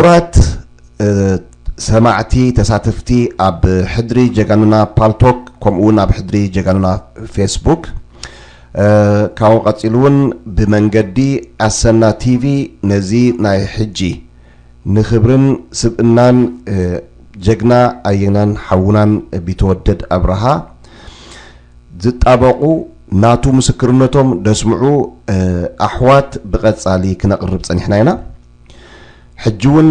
ክቡራት ሰማዕቲ ተሳተፍቲ ኣብ ሕድሪ ጀጋኑና ፓልቶክ፣ ከምኡ እውን ኣብ ሕድሪ ጀጋኑና ፌስቡክ፣ ካብኡ ቀፂሉ እውን ብመንገዲ ኣሰና ቲቪ ነዚ ናይ ሕጂ ንኽብርን ስብእናን ጀግና ኣየናን ሓውናን ቢተወደድ ኣብርሃ ዝጣበቑ፣ ናቱ ምስክርነቶም ደስምዑ ኣሕዋት ብቐፃሊ ክነቕርብ ፀኒሕና ኢና። ሕጂ እውን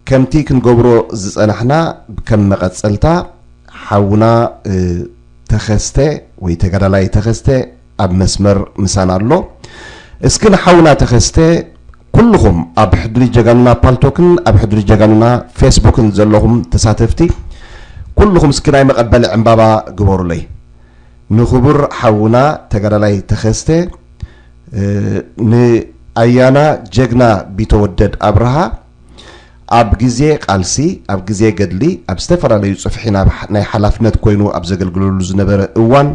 ከምቲ ክንገብሮ ዝፀናሕና ከም መቐፀልታ ሓውና ተኸስተ ወይ ተጋዳላይ ተኸስተ ኣብ መስመር ምሳና ኣሎ። እስኪ ንሓውና ተኸስተ ኩልኹም ኣብ ሕድሪ ጀጋኑና ፓልቶክን ኣብ ሕድሪ ጀጋኑና ፌስቡክን ዘለኹም ተሳተፍቲ ኩልኹም እስኪ ናይ መቐበሊ ዕምባባ ግበሩለይ። ንኽቡር ሓውና ተጋዳላይ ተኸስተ፣ ንኣያና ጀግና ቢተወደድ ኣብርሃ ኣብ ግዜ ቃልሲ፣ ኣብ ግዜ ገድሊ፣ ኣብ ዝተፈላለዩ ጽፍሒ ናይ ሓላፍነት ኮይኑ ኣብ ዘገልግለሉ ዝነበረ እዋን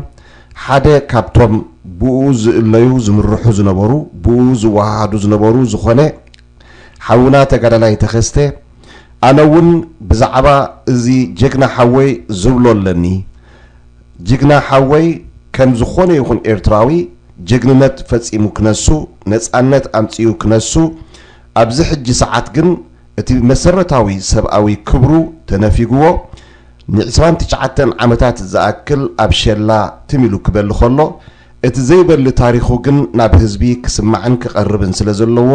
ሓደ ካብቶም ብኡ ዝእለዩ ዝምርሑ ዝነበሩ ብኡ ዝወሃሃዱ ዝነበሩ ዝኾነ ሓውና ተጋዳላይ ተኸስተ፣ ኣነ እውን ብዛዕባ እዚ ጀግና ሓወይ ዝብሎ ኣለኒ። ጅግና ሓወይ ከም ዝኾነ ይኹን ኤርትራዊ ጅግንነት ፈጺሙ ክነሱ፣ ነጻነት ኣምጺኡ ክነሱ፣ ኣብዚ ሕጂ ሰዓት ግን እቲ መሰረታዊ ሰብኣዊ ክብሩ ተነፊግዎ ንዕስራን ትሽዓተን ዓመታት ዝኣክል ኣብ ሸላ ትም ኢሉ ክበሊ ከሎ፣ እቲ ዘይበሊ ታሪኹ ግን ናብ ህዝቢ ክስማዕን ክቐርብን ስለ ዘለዎ፣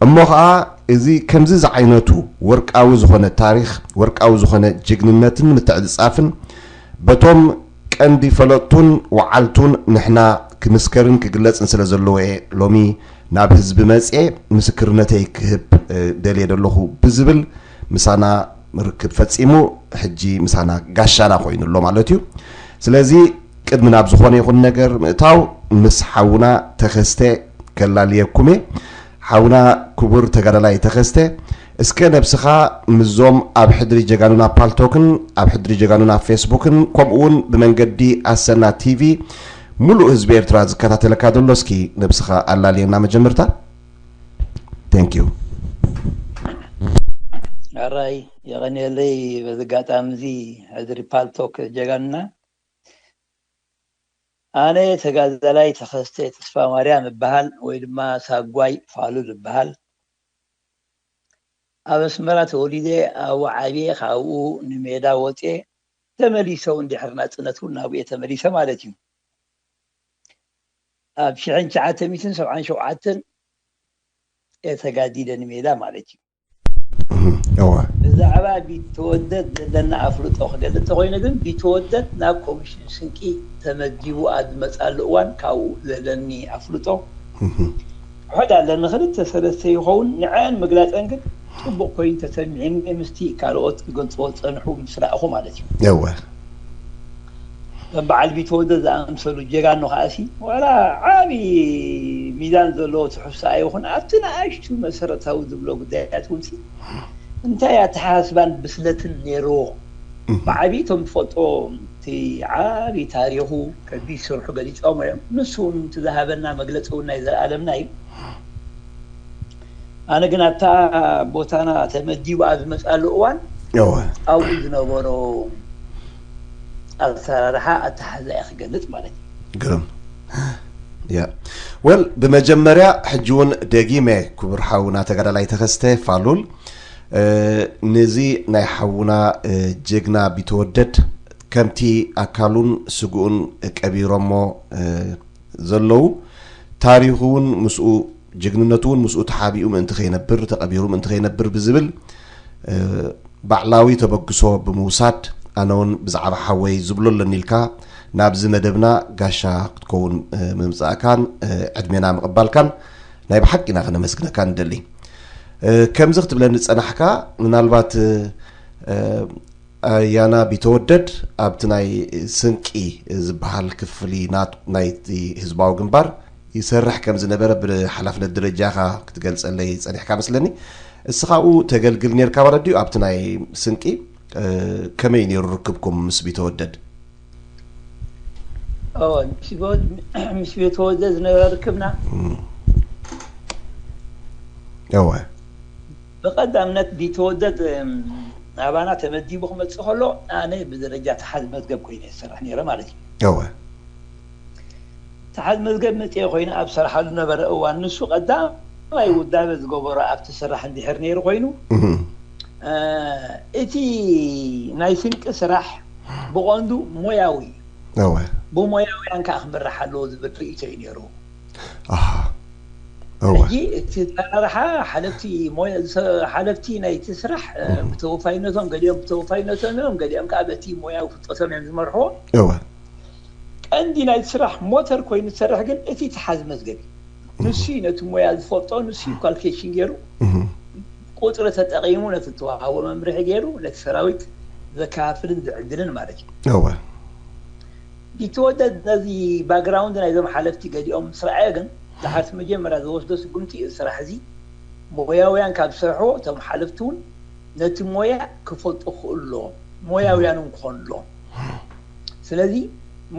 እሞ ኸኣ እዚ ከምዚ ዝዓይነቱ ወርቃዊ ዝኾነ ታሪኽ፣ ወርቃዊ ዝኾነ ጅግንነትን ምትዕጽጻፍን በቶም ቀንዲ ፈለጥቱን ወዓልቱን ንሕና ክምስከርን ክግለጽን ስለ ዘለዎ እየ ሎሚ ናብ ህዝቢ መጽየ ምስክርነተይ ክህብ ደልየ ደለኹ ብዝብል ምሳና ርክብ ፈጺሙ ሕጂ ምሳና ጋሻና ኮይኑ ኣሎ ማለት እዩ። ስለዚ ቅድሚ ናብ ዝኾነ ይኹን ነገር ምእታው ምስ ሓውና ተኸስተ ከላልየኩም እየ። ሓውና ክቡር ተጋዳላይ ተኸስተ፣ እስከ ነብስኻ ምስዞም ኣብ ሕድሪ ጀጋኑና ፓልቶክን ኣብ ሕድሪ ጀጋኑና ፌስቡክን ከምኡ እውን ብመንገዲ ኣሰና ቲቪ ሙሉእ ህዝቢ ኤርትራ ዝከታተለካ ዘሎ እስኪ ነብስኻ ኣላልየና መጀመርታ። Thank you። ኣራይ የቐንየለይ። በዚ ኣጋጣሚ እዚ ሕድሪ ፓልቶክ ጀጋኑና ኣነ ተጋዳላይ ተኸስተ ተስፋማርያም እበሃል ወይ ድማ ሳጓይ ፋሉል እበሃል። ኣብ ኣስመራ ተወሊደ ኣብኡ ዓብየ ካብኡ ንሜዳ ወፅየ ተመሊሰ እውን ድሕሪ ናፅነት እውን ናብኡ እየ ተመሊሰ ማለት እዩ። ኣብ ሽሕን ትሽዓተ ሚእትን ሰብዓን ሸውዓተን እየ ተጋዲለ ንሜዳ ማለት እዩ። እወ ብዛዕባ ቢተወደድ ዘለና ኣፍልጦ ክገልጽ ተኾይነ ግን ቢተወደድ ናብ ኮሚሽን ስንቂ ተመዲቡ ኣብ ዝመጻሉ እዋን ካብኡ ዘለኒ ኣፍልጦ ውሑድ ኣለኒ። ክልተ ሰለስተ ይኸውን። ንዐን ምግላጸን ግን ጽቡቕ ኮይኑ ተሰሚዕኒ ምስቲ ካልኦት ክገልጽዎ ዝጸንሑ ምስ ረኣኹ ማለት እዩ። እወ ከም በዓል ቢተወደድ ዝኣምሰሉ ጀጋኑ ከኣሲ ዋላ ዓቢ ሚዛን ዘለዎ ትሕዝቶ ኣይኹን ኣብቲ ንኣሽቱ መሰረታዊ ዝብሎ ጉዳያት እውን እንታይ ኣተሓሳስባን ብስለትን ነይርዎ። ብዓቢ እቶም ትፈልጦ እቲ ዓቢ ታሪኹ ከቢድ ስርሑ ገሊፆም እዮም። ንሱ እውን እቲ ዝሃበና መግለፂ እውን ናይ ዘለኣለምና እዩ። ኣነ ግን ኣብታ ቦታና ተመዲቡ ኣብ ዝመፃሉ እዋን ኣብኡ ዝነበሮ ኣሰራርሓ ኣተሓሕዛ እየ ክገልፅ ማለት እዩ። ግርም ያ ወል ብመጀመርያ ሕጂ እውን ደጊመ ክቡር ሓውና ተጋዳላይ ተኸስተ ፋሉል ነዚ ናይ ሓውና ጀግና ቢተወደድ ከምቲ ኣካሉን ስግኡን ቀቢሮሞ ዘለዉ ታሪኹ እውን ምስኡ ጅግንነቱ እውን ምስኡ ተሓቢኡ ምእንቲ ከይነብር ተቐቢሩ ምእንቲ ከይነብር ብዝብል ባዕላዊ ተበግሶ ብምውሳድ ኣነ እውን ብዛዕባ ሓወይ ዝብሎ ኣለኒ ኢልካ ናብዚ መደብና ጋሻ ክትከውን ምምፃእካን ዕድሜና ምቕባልካን ናይ ብሓቂ ኢና ከነመስግነካ ንደሊ። ከምዚ ክትብለኒ ዝፀናሕካ ምናልባት ኣያና ቢተወደድ ኣብቲ ናይ ስንቂ ዝበሃል ክፍሊ ናይቲ ህዝባዊ ግንባር ይሰርሕ ከም ዝነበረ ብሓላፍነት ደረጃኻ ክትገልጸለይ ጸኒሕካ መስለኒ። እስኻ ኣብኡ ተገልግል ኔርካ ማለት ድዩ? ኣብቲ ናይ ስንቂ ከመይ ነይሩ ርክብኩም ምስ ቢተወደድ? ምስ ቢተወደድ ዝነበረ ርክብና እወ ብቐዳምነት ቢተወደድ ናባና ተመዲቡ ክመፅእ ከሎ ኣነ ብደረጃ ተሓዝ መዝገብ ኮይነ ዝሰርሕ ነይረ ማለት እዩ። እወ። ተሓዝ መዝገብ መፅኤ ኮይነ ኣብ ሰርሓሉ ነበረ እዋን ንሱ ቀዳማይ ውዳበ ዝገበሮ ኣብቲ ስራሕ እንድሕር ነይሩ ኮይኑ እቲ ናይ ስንቂ ስራሕ ብቐንዱ ሞያዊ እዩ። እወ። ብሞያውያን ከዓ ክምራሕ ኣለዎ ዝብል ርእይቶ እዩ ነይሩ። ኣሃ። እወ። ሕጂ እቲ ኣመራርሓ ሓለፍቲ ሞያ- ዝሰ- ሓለፍቲ ናይቲ ስራሕ እ፣ ብተወፋይነቶም ገሊኦም ብተወፋይነቶም እዮም ገሊኦም ከዓ በቲ ሞያዊ ፍልጠቶም እዮም ዝመርሕዎ። እወ። ቀንዲ ናይቲ ስራሕ ሞተር ኮይኑ ዝሰርሕ ግን እቲ ተሓዚ መዝገብ እዩ። ንሱ እዩ ነቲ ሞያ ዝፈልጦ ንሱ እዩ ኳልኬሽን ገይሩ እህ። ቁፅሪ ተጠቂሙ ነቲ ተዋሃቦ መምርሒ ገይሩ ነቲ ሰራዊት ዘከፋፍልን ዝዕድልን ማለት እዩ። እወ። ቢተወደድ ነዚ ባክግራውንድ ናይዞም ሓለፍቲ ገሊኦም ምስ ረኣየ ግን ድሓርቲ መጀመርያ ዝወስዶ ስጉምቲ እዩ ስራሕ እዚ ሞያውያን ካብ ዝሰርሕዎ እቶም ሓለፍቲ እውን ነቲ ሞያ ክፈልጡ ክኽእሉ ኣለዎም ሞያውያን እውን ክኾኑ ኣለዎም ስለዚ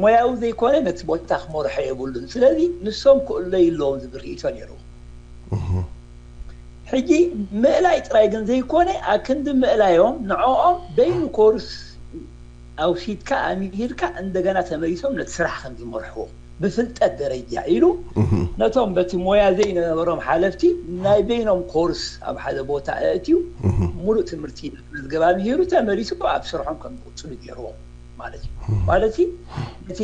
ሞያዊ ዘይኮነ ነቲ ቦታ ክመርሖ የብሉን ስለዚ ንሶም ክእለዩ ኣለዎም ዝብል ርእይቶ ነይሩ ሕጂ ምእላይ ጥራይ ግን ዘይኮነ ኣክንዲ ምእላዮም ንዕኦም በይኑ ኮርስ ኣውሲድካ ኣምሂርካ እንደገና ተመሊሶም ነቲ ስራሕ ከም ዝመርሕዎ ብፍልጠት ደረጃ ኢሉ ነቶም በቲ ሞያ ዘይነበሮም ሓለፍቲ ናይ በይኖም ኮርስ ኣብ ሓደ ቦታ ኣእትዩ ሙሉእ ትምህርቲ መዝገብ ኣምሂሩ ተመሊሱ ኣብ ስርሖም ከም ዝቕፅሉ ገይርዎም ማለት እዩ ማለት እቲ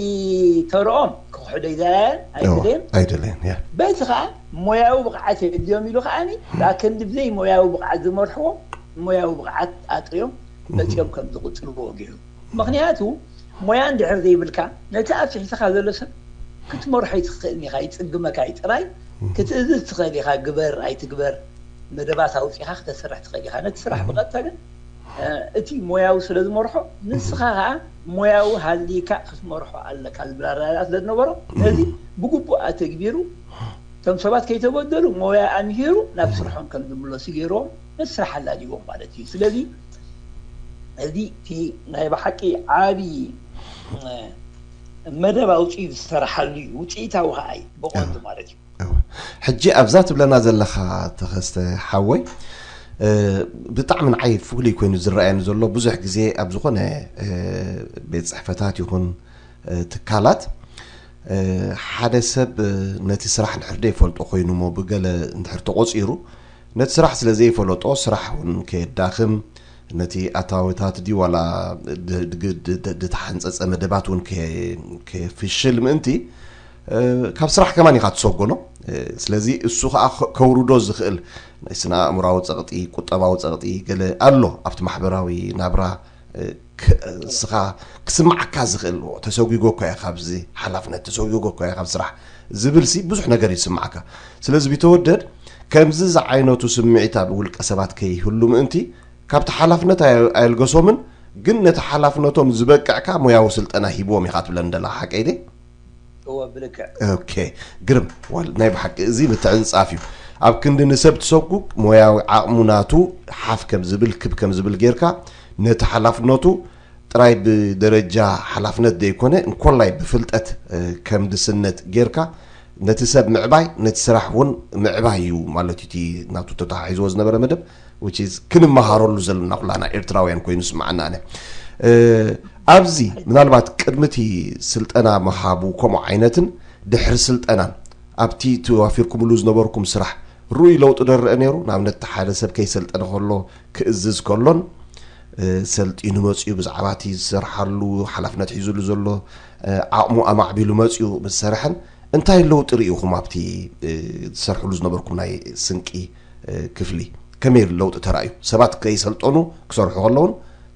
ተርኦም ክሕደይ ዘያያን ኣይደለየን ኣይደለየን ያ በቲ ከዓ ሞያዊ ብቕዓት የድልዮም ኢሉ ከዓኒ ብኣክንዲ ብዘይ ሞያዊ ብቕዓት ዝመርሕዎም ሞያዊ ብቕዓት ኣጥርዮም መፅኦም ከም ዝቕፅልዎ ገይሩ ምኽንያቱ ሞያ እንድሕር ዘይብልካ ነቲ ኣብቲ ሒዝኻ ዘሎ ሰብ ክትመርሖ ኣይትኽእልን ኢኻ ይፅግመካ እዩ ጥራይ ክትእዝዝ ትኽእል ኢኻ ግበር ኣይትግበር መደባት ኣውፂኻ ክተስርሕ ትኽእል ኢኻ ነቲ ስራሕ ብቐጥታ ግን እቲ ሞያዊ ስለ ዝመርሖ ንስኻ ከዓ ሞያዊ ሃሊካ ክትመርሖ ኣለካ ዝብል ኣረዳድኣ ስለ ዝነበሮ ነዚ ብግቡእ ኣተግቢሩ እቶም ሰባት ከይተበደሉ ሞያ ኣምሂሩ ናብ ስርሖም ከም ዝምለሱ ገይርዎም ነቲ ስራሕ ኣላልይዎም ማለት እዩ ስለዚ እዚ እቲ ናይ ብሓቂ ዓብዪ መደብ ኣውፅኡ ዝሰርሓሉ እዩ ውፅኢታዊ ከዓ እዩ ብቐንዱ ማለት እዩ ሕጂ ኣብዛ ትብለና ዘለኻ ተኸስተ ሓወይ ብጣዕሚ ንዓይ ፍሉይ ኮይኑ ዝረኣየኒ ዘሎ ብዙሕ ግዜ ኣብ ዝኾነ ቤት ፅሕፈታት ይኹን ትካላት ሓደ ሰብ ነቲ ስራሕ እንድሕር ዘይፈልጦ ኮይኑሞ ብገለ እንድሕር ተቆፂሩ ነቲ ስራሕ ስለ ዘይፈለጦ ስራሕ እውን ከየዳኽም ነቲ ኣታዊታት ድዩ ዋላ ድተሓንፀፀ መደባት እውን ከፍሽል ምእንቲ ካብ ስራሕ ከማን ኢኻ ትሰጎኖ ስለዚ እሱ ከዓ ከውርዶ ዝኽእል ናይ ስነ ኣእምራዊ ፀቕጢ ቁጠባዊ ፀቕጢ ገለ ኣሎ ኣብቲ ማሕበራዊ ናብራ እስኻ ክስምዓካ ዝኽእል ተሰጒጎ እኳ እየ ካብዚ ሓላፍነት ተሰጒጎ እኳ እየ ካብ ስራሕ ዝብል ሲ ብዙሕ ነገር ይስምዓካ ስለዚ ቢተወደድ ከምዚ ዝዓይነቱ ስምዒት ኣብ ውልቀ ሰባት ከይህሉ ምእንቲ ካብቲ ሓላፍነት ኣየልገሶምን ግን ነቲ ሓላፍነቶም ዝበቅዕካ ሞያዊ ስልጠና ሂብዎም ኢኻ ትብለኒ ደላ ሓቀይ ደ እወ ብልክዕ ኦኬ ግርም ዋል ናይ ብሓቂ እዚ ምትዕንጻፍ እዩ ኣብ ክንዲ ንሰብ ትሰጉግ ሞያዊ ዓቕሙ ናቱ ሓፍ ከም ዝብል ክብ ከም ዝብል ጌርካ ነቲ ሓላፍነቱ ጥራይ ብደረጃ ሓላፍነት ዘይኮነ እንኮላይ ብፍልጠት ከም ድስነት ጌርካ ነቲ ሰብ ምዕባይ ነቲ ስራሕ እውን ምዕባይ እዩ ማለት እዩ እቲ ናቱ ተተሓሒዝዎ ዝነበረ መደብ which is ክንመሃረሉ ዘለና ኩላና ኤርትራውያን ኮይኑ ስምዓና ኣነ ኣብዚ ምናልባት ቅድሚ እቲ ስልጠና ምሃቡ ከምኡ ዓይነትን ድሕሪ ስልጠናን ኣብቲ ተዋፊርኩምሉ ዝነበርኩም ስራሕ ርኡይ ለውጢ ዶ ይረአ ነይሩ? ንኣብነት ሓደ ሰብ ከይሰልጠነ ከሎ ክእዝዝ ከሎን ሰልጢኑ መፅኡ ብዛዕባ እቲ ዝሰርሓሉ ሓላፍነት ሒዙሉ ዘሎ ዓቕሙ ኣማዕቢሉ መፅኡ ምስ ሰርሐን እንታይ ለውጢ ርኢኹም ኣብቲ ዝሰርሕሉ ዝነበርኩም ናይ ስንቂ ክፍሊ ከመይ ለውጢ ተራእዩ ሰባት ከይሰልጠኑ ክሰርሑ ከለውን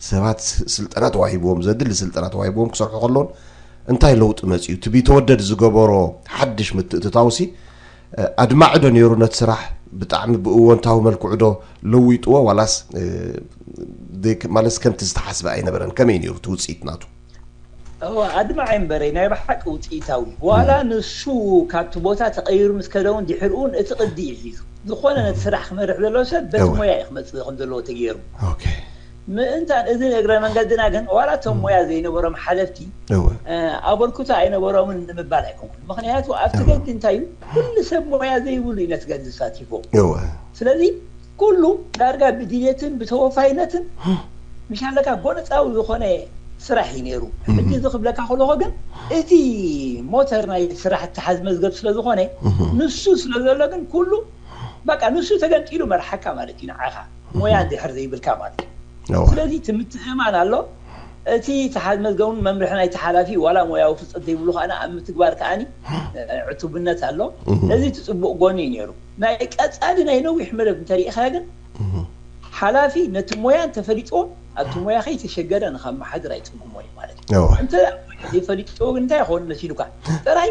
ሰባት ስልጠና ተዋሂብዎም ዘድሊ ስልጠና ተዋሂብዎም ክሰርሑ ከለውን እንታይ ለውጢ መፅዩ እቲ ቢተወደድ ዝገበሮ ሓድሽ ምትእትታውሲ ኣድማዒ ዶ ነይሩ ነቲ ስራሕ ብጣዕሚ ብእወንታዊ መልክዑ ዶ ለዊጥዎ ዋላስ ማለት ከምቲ ዝተሓስበ ኣይነበረን ከመይ ነይሩ እቲ ውፅኢት ናቱ እወ ኣድማዒ እምበረይ ናይ ብሓቂ ውፅኢታዊ ዋላ ንሱ ካብቲ ቦታ ተቐይሩ ምስ ከደ እውን ድሕሪ እውን እቲ ቅዲ እዩ ሒዙ ዝኾነ ነቲ ስራሕ ክመርሕ ዘለዎ ሰብ በቲ ሞያ እዩ ክመፅእ ከም ዘለዎ ተገይሩ ምእንታን እዚ ንእግረ መንገድና ግን ዋላ እቶም ሞያ ዘይነበሮም ሓለፍቲ ኣበርክቶ ኣይነበሮምን ንምባል ኣይኮንኩን ምክንያቱ ኣብቲ ገዲ እንታይ እዩ ኩሉ ሰብ ሞያ ዘይብሉ እዩ ነቲ ገዲ ዝሳቲፎ ስለዚ ኩሉ ዳርጋ ብድልየትን ብተወፋይነትን፣ ምሻለካ ጎነፃዊ ዝኾነ ስራሕ እዩ ነይሩ። ሕጂ እዚ ክብለካ ከለኹ ግን፣ እቲ ሞተር ናይ ስራሕ እተሓዝ መዝገብ ስለ ዝኾነ፣ ንሱ ስለ ዘሎ ግን ኩሉ በቃ ንሱ ተገንጢሉ መርሓካ ማለት እዩ። ንዓኻ ሞያ እንድሕር ዘይብልካ ማለት እዩ። ስለዚ እቲ ምትእምማን ኣሎ። እቲ ተሓዝ መዝገቡን መምርሒ ናይቲ ሓላፊ ዋላ ሞያዊ ፍልጠት ዘይብሉ ከኣ ኣብ ምትግባር ከኣ ዕቱብነት ኣሎ። እዚ እቲ ጽቡቕ ጎኒ እዩ ነይሩ። ናይ ቀጻሊ ናይ ነዊሕ መደብ እንተሪኢኻ ግን ሓላፊ ነቲ ሞያ እንተፈሊጥዎ ኣብቲ ሞያ ከይተሸገረ ንኸመሓድር ኣይጽጉሞ እዩ ማለት እዩ። እንተ ዘይፈሊጥዎ ግን እንታይ ይኸውን መሲሉካ? ጥራይ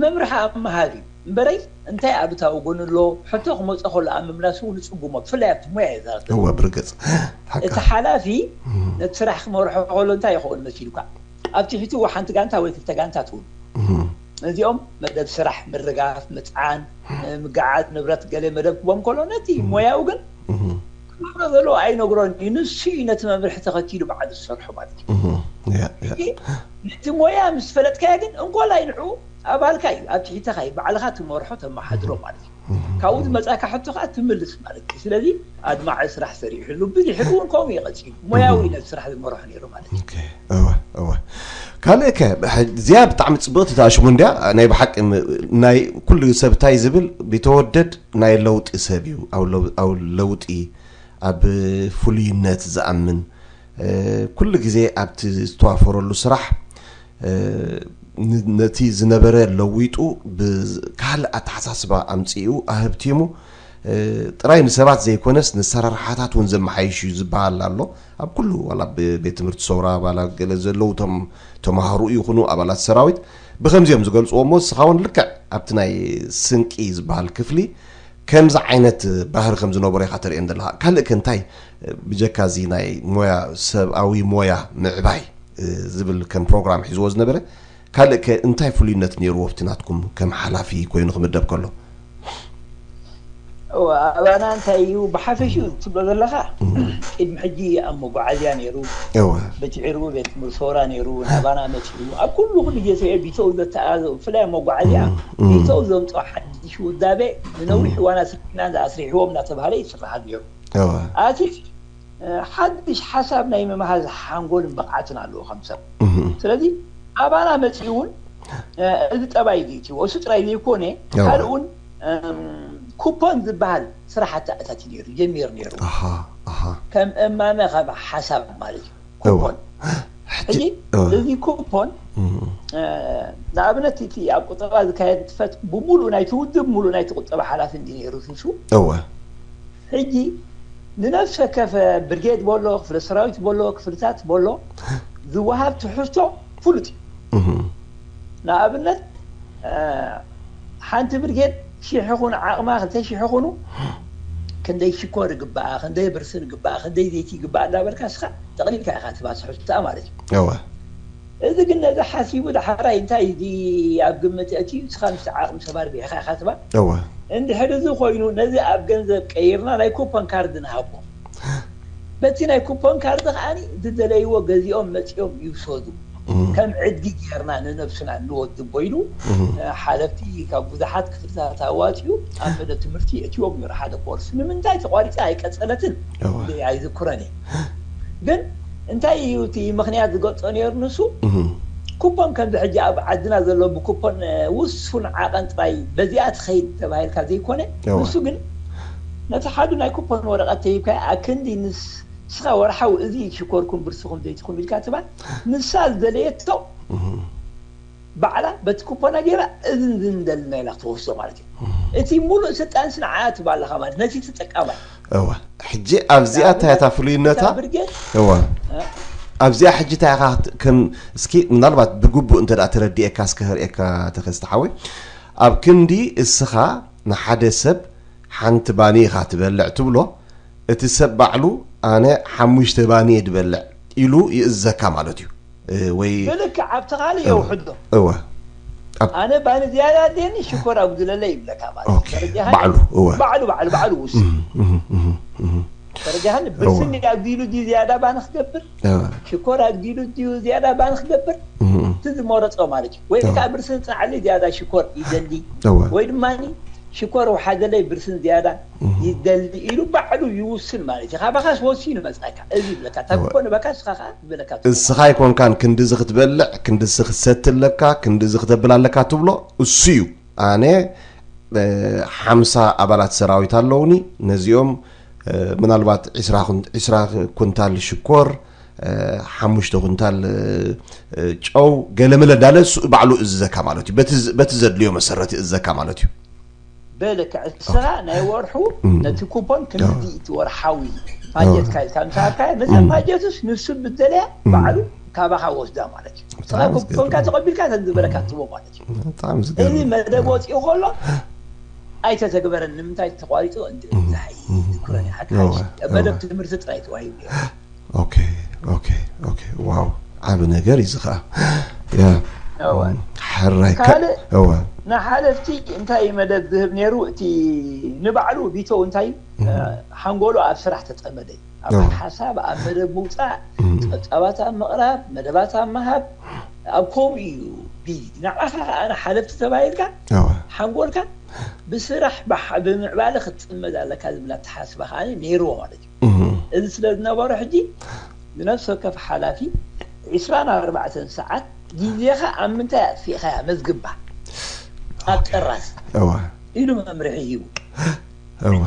መምርሒ ኣብ ምሃብ እዩ እምበረይ እንታይ ኣሉታዊ ጎኒ ኣሎ ሕቶ ክመፅእ ከሎ ኣብ ምምላስ እውን ንፅጉሞ ብፍላይ ኣብቲ ሞያ እየ ዝዛረብ እወ ብርግፅ ሓቂ እቲ ሓላፊ ነቲ ስራሕ ክመርሖ ከሎ እንታይ ይኸውን መሲሉካ ኣብ ትሕቲ ሓንቲ ጋንታ ወይ ክልተ ጋንታ ትውን እዚኦም መደብ ስራሕ ምርጋፍ ምፅዓን ምግዓዝ ንብረት ገለ መደብ ክቦም ከሎ ነቲ ሞያዊ ግን ክገብሮ ዘለዎ ኣይነግሮን እዩ ንሱ እዩ ነቲ መምርሒ ተኸቲሉ በዓሉ ዝሰርሖ ማለት እዩ ነቲ ሞያ ምስ ፈለጥካዮ ግን እንኮላይ ንዑ ኣባልካ እዩ ኣብ ትሒተኻ እዩ ባዕልኻ ትመርሖ ተመሓድሮ ማለት እዩ ካብኡ ዝመፃካ ሕቶ ከዓ ትምልስ ማለት እዩ ስለዚ ኣድማዒ ስራሕ ሰሪሕሉ ብዙሕ እውን ከምኡ እዩ ቀፂሉ ሞያዊ ነቲ ስራሕ ዝመርሖ ነይሩ ማለት እዩ እወ እወ ካልእ ከ እዚኣ ብጣዕሚ ፅብቕቲ ተኣሽሙ እንድያ ናይ ብሓቂ ናይ ኩሉ ሰብ እንታይ ዝብል ቢተወደድ ናይ ለውጢ ሰብ እዩ ኣብ ለውጢ ኣብ ፍሉይነት ዝኣምን ኩሉ ግዜ ኣብቲ ዝተዋፈረሉ ስራሕ ነቲ ዝነበረ ለዊጡ ብካልእ ኣተሓሳስባ ኣምፂኡ ኣህብቲሙ ጥራይ ንሰባት ዘይኮነስ ንሰራርሓታት እውን ዘመሓይሽ እዩ ዝበሃል ኣሎ ኣብ ኩሉ ዋላ ቤት ትምህርቲ ሰውራ ዋላ ገለ ዘለዉ ቶም ተማሃሩ ይኹኑ ኣባላት ሰራዊት ብከምዚኦም ዝገልፅዎ እሞ ንስኻ እውን ልክዕ ኣብቲ ናይ ስንቂ ዝበሃል ክፍሊ ከምዚ ዓይነት ባህሪ ከም ዝነበሮ ኢኻ ተርእየን ዘለኻ ካልእ ከ እንታይ ብጀካ እዚ ናይ ሞያ ሰብኣዊ ሞያ ምዕባይ ዝብል ከም ፕሮግራም ሒዝዎ ዝነበረ ካልእ ከ እንታይ ፍሉይነት ነይርዎ ኣብቲ ናትኩም ከም ሓላፊ ኮይኑ ክምደብ ከሎ ኣባና እንታይ እዩ ብሓፈሽኡ ትብሎ ዘለኻ ቅድሚ ሕጂ ኣብ መጓዓዝያ ነይሩ በቲ ዕርቡ ቤት ትምህርቲ ሰውራ ነይሩ ናባና መፂኡ ኣብ ኩሉ ኩሉ ግዜ ቢተው ዘተኣዘ ብፍላይ ኣብ መጓዓዝያ ቢተው ዘምፅኦ ሓድሽ ውዳቤ ንነዊሕ እዋን ኣስሪሕና ኣስሪሕዎም እናተባሃለ ይስራሓ ነይሩ ኣቲ ሓድሽ ሓሳብ ናይ ምምሃዝ ሓንጎልን ብቕዓትን ኣለዎ ከም ሰብ ስለዚ ኣባና መፂኡ እውን እዚ ጠባይ እዚ እትዎ እሱ ጥራይ ዘይኮነ ካልእ እውን ኩፖን ዝበሃል ስራሕቲ ኣእታቲ ነይሩ ጀሚሩ ነይሩ ከም እማመ ካብ ሓሳብ ማለት እዩ ኩፖን ሕጂ እዚ ኩፖን ንኣብነት እቲ ኣብ ቁጠባ ዝካየድ ትፈት ብሙሉእ ናይቲ ውድብ ሙሉእ ናይቲ ቁጠባ ሓላፊ እንዲ ነይሩ ንሱ እወ ሕጂ ንነፍሰ ከፈ ብርጌድ በሎ ክፍለ ሰራዊት በሎ ክፍልታት በሎ ዝወሃብ ትሕዝቶ ፍሉጥ እዩ ንኣብነት ሓንቲ ብርጌድ ሺሕ ይኹን ዓቕማ ክልተ ሺሕ ይኹኑ ክንደይ ሽኮር ይግባኣ ክንደይ ብርስን ይግባኣ ክንደይ ዘይቲ ይግባኣ እንዳበልካ እስኻ ጠቕሊልካ ኢኻ ትባ ትሕዝቶኣ ማለት እዩ እወ እዚ ግን ነዚ ሓሲቡ ዳሕራይ እንታይ እዚ ኣብ ግምት እቲ ንስኻ ምስ ዓቕሚ ሰብ ኣርቢሕኻ ኢኻ ትባ እወ እንድሕር እዚ ኮይኑ ነዚ ኣብ ገንዘብ ቀይርና ናይ ኩፖን ካርድ ንሃቦ በቲ ናይ ኩፖን ካርድ ከዓኒ ዝደለይዎ ገዚኦም መፂኦም ይውሰዱ ከም ዕድጊ ጌርና ንነብስና ንወድቦ ኢሉ ሓለፍቲ ካብ ብዙሓት ክፍልታት ኣዋፂኡ ኣብ መደብ ትምህርቲ እትዎም ነይሩ ሓደ ኮርስ ንምንታይ ተቋሪፃ ኣይቀፀለትን ኣይዝክሮን እየ ግን እንታይ እዩ እቲ ምኽንያት ዝገልፆ ነይሩ ንሱ ኩፖን ከምዚ ሕጂ ኣብ ዓድና ዘሎ ብኩፖን ውሱን ዓቐን ጥራይ በዚኣ ትኸይድ ተባሂልካ ዘይኮነ ንሱ ግን ነቲ ሓዱ ናይ ኩፖን ወረቐት ተሂብካ ኣክንዲ ንስኻ ወርሓዊ እዚ ሽኮርኩም ብርስኹም ዘይትኹም ኢልካ ትባል ንሳ ዝደለየቶ ባዕላ በቲ ኩፖና ገይራ እዝን ዝን ደልና ኢላ ክትወስዶ ማለት እዩ እቲ ሙሉእ ስልጣን ስንዓያ ትባል ኣለኻ ማለት ነቲ ተጠቃማይ እወ ሕጂ ኣብዚኣ እንታይ እታ ፍሉይነታ እወ ኣብዚኣ ሕጂ እንታይ ኢኻ ከም እስኪ ምናልባት ብግቡእ እንተ ደኣ ተረዲኤካ እስከ ከርእየካ ተኸስተ ሓወይ ኣብ ክንዲ እስኻ ንሓደ ሰብ ሓንቲ ባኒ ኢኻ ትበልዕ ትብሎ እቲ ሰብ ባዕሉ ኣነ ሓሙሽተ ባኒ እየ ድበልዕ ኢሉ ይእዘካ ማለት እዩ ወይ ብልክዕ ኣብቲ ካልእ የውሕዶ እወ ኣነ ባኒ ዝያዳ ኣደኒ ሽኮር ኣጉድለለ ይብለካ ማለት ባዕሉ እወ ባዕሉ ባዕሉ ባዕሉ ውስ ተረጃሃን ብስኒ ኣጉዲሉ ድዩ ዝያዳ ባኒ ክገብር ሽኮር ኣጉዲሉ ድዩ ዝያዳ ባኒ ክገብር እቲ ዝመረፆ ማለት እዩ ወይ ከዓ ብርስን ፅንዓለይ ዝያዳ ሽኮር ይደሊ ወይ ድማ ሽኮር ወሓደለይ ብርስን ዝያዳ ይደሊ ኢሉ ባዕሉ ይውስን ማለት እዩ። ካባኻስ ወሲኑ መፅኣካ እዚ ይብለካ፣ እታ እወ። ኮነ በካ እስኻ ከዓ ትብለካ። እስኻ ኣይኮንካን ክንድዚ ክትበልዕ፣ ክንድዚ ክትሰቲ ኣለካ፣ ክንድዚ ክተብል ኣለካ ትብሎ እሱ እዩ። ኣነ እ፣ ሓምሳ ኣባላት ሰራዊት ኣለውኒ። ነዚኦም እ፣ ምናልባት ዒስራ ኩን- ዒስራ ኩንታል ሽኮር፣ እ፣ ሓሙሽተ ኩንታል እ፣ እ፣ ጨው፣ ገለመለ እንዳለ እሱ ባዕሉ እዝዘካ ማለት እዩ። በቲ ዝ- በቲ ዘድልዮ መሰረት እዝዘካ ማለት እዩ። በልካ እስኻ ናይ ወርሑ እም። ነቲ ኩፖን ኣዎ። ክንዲ እቲ ወርሓዊ ባጀትካ ኢልካ ምስ ሃብካዮ፣ ነዛ እም። ባጀትስ ንሱ ብደለያ እም። ባዕሉ ካባኻ ወስዳ ማለት እዩ። እስኻ ብጣዕሚ ኩፖንካ ዝገርም። ተቐቢልካ ነቲ ዝበለካ ትቦ ማለት እዩ። ብጣዕሚ እዚ ዝገርም። መደብ ወፂኡ ከሎ ኣይተተግበረን። ንምንታይ ተቋሪፁ? እንታይ ዝሓይ ዝኩረን ሓካሽ እወ፣ እወ። መደብ ትምህርቲ ጥራይ ተዋሂቡ ነይሩ። ኦኬ፣ ኦኬ፣ ኦኬ። ዋው፣ ዓቢ ነገር እዩ እዚ ኸዓ። ያ፣ እወ። ሕራይ ከ- ካልእ እወ። ንሓለፍቲ እንታይ መደብ ዝህብ ነይሩ? እቲ ንባዕሉ ቢቶ እንታይ ሓንጎሉ ኣብ ስራሕ ተፀመደ፣ ኣብ እወ። ሓሳብ፣ ኣብ መደብ ምውፃእ፣ እም። ፀብፃባት ኣብ ምቕራብ፣ መደባት ኣብ ምሃብ፣ ኣብ ከምኡ እዩ ቢዚ። ንዓኻ ከዓ ሓለፍቲ ተባሂልካ እወ። ሓንጎልካ ብስራሕ ብሓ- ብምዕባለ ክትፅመድ ኣለካ ዝብል ኣተሓስባ ከዓ ነይርዎ ማለት እዩ። እም። እዚ ስለ ዝነበሮ ሕጂ ንነፍሲ ወከፍ ሓላፊ ዒስራን ኣርባዕተን ሰዓት ግዜኻ ኣብ ምንታይ ኣጥፊእኻያ መዝግባ ኣብ ጥራዝ እወ። ኢሉ መምርሒ ሂቡ። እወ።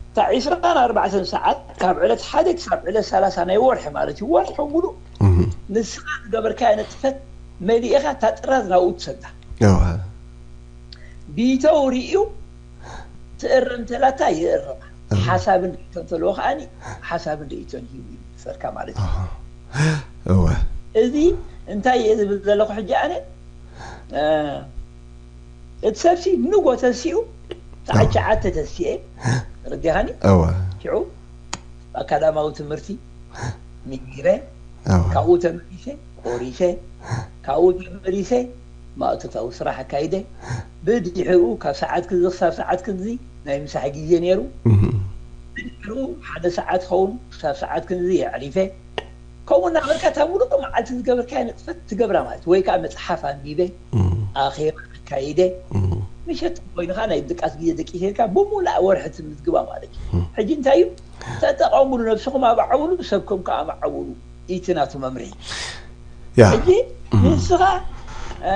እታ ዒስራን ኣርባዕተን ሰዓት ካብ ዕለት ሓደ ክሳብ ዕለት ሰላሳ ናይ ወርሒ ማለት እዩ፣ ወርሒ ሙሉእ እም። ንስኻ ዝገበርካዮ ንጥፈት መሊእኻ እታ ጥራዝ ናብኡ ትሰዳ። እወ። ቢተው ርእዩ ትእርም ተላታ ይእርማ። እወ። ሓሳብን ርእይቶን ተለዎ ከዓኒ ሓሳብን ርእይቶን ሂቡ ይሰርካ ማለት እዩ። እወ። እዚ እንታይ እየ ዝብል ዘለኹ ሕጂ ኣነ፣ እ፣ እቲ ሰብሲ ንጎ ተሲኡ፣ ሰዓት እወ። ሸዓተ ተሲኤ፣ ተረዲኻኒ? እወ። ሽዑ ኣካዳማዊ ትምህርቲ ሚጊረ፣ እወ። ካብኡ ተመሊሰ፣ ቆሪሰ፣ ካብኡ ተመሊሰ፣ ማእቶታዊ ስራሕ ኣካይደ። ብድሕሪኡ ካብ ሰዓት ክዚ ክሳብ ሰዓት ክዚ ናይ ምሳሕ ግዜ ነይሩ። እም። ብድሕሪኡ ሓደ ሰዓት ኸውን ክሳብ ሰዓት ክንዚ የዕሪፈ። ከምኡ እናበልካ እታ ሙሉእ መዓልቲ ዝገበርካዮ ንጥፈት ትገብራ ማለት እዩ። ወይ ከዓ መፅሓፍ ኣንቢበ፣ እም። ኣኼባ ኣካይደ፣ እም። ምሸት ኮይኑ ከዓ ናይ ድቃስ ግዜ ደቂሰ ኢልካ ብሙላእ ወርሒ ትምዝግባ ማለት እዩ። ሕጂ እንታይ እዩ? ተጠቐሙሉ፣ ነብስኹም ኣማዕብሉ፣ ሰብኩም ከዓ ኣማዕብሉ። ኢቲ ናቱ መምርሒ። ያ። ሕጂ ንስኻ፣ እ፣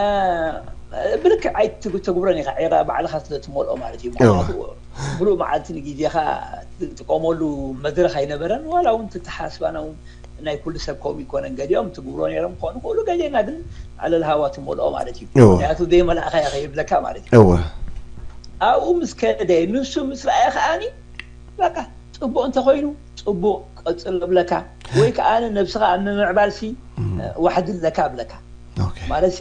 ብልክዕ ኣይትተግብሮን ኢኻ፣ ዒራ ባዕልኻ ስለ ትመልኦ ማለት እዩ። እዋ። ምክንያቱ ሙሉእ መዓልቲ ንግዜኻ ትጥቀመሉ መድረኽ ኣይነበረን። ዋላ እውን ትተሓስባና እውን ናይ ኩሉ ሰብ ከምኡ ይኮነን። ገሊኦም ትግብሮ ነይሮም ክኾኑ ክእሉ፣ ገሊና ግን ኣለል ሃዋ ትመልኦ ማለት እዩ። እዋ። ምክንያቱ ዘይመላእኻ እያ ከይብለካ ማለት እዩ። እወ። ኣብኡ ምስ ከደ ንሱ ምስ ረኣየ ከዓኒ በቃ ጽቡቕ እንተኾይኑ ጽቡቕ ቀጽሎ ብለካ፣ ወይ ከዓኒ ነብስኻ ኣብ ምምዕባልሲ ዋሕዲ ኣለካ ብለካ። ኦኬ። ማለትሲ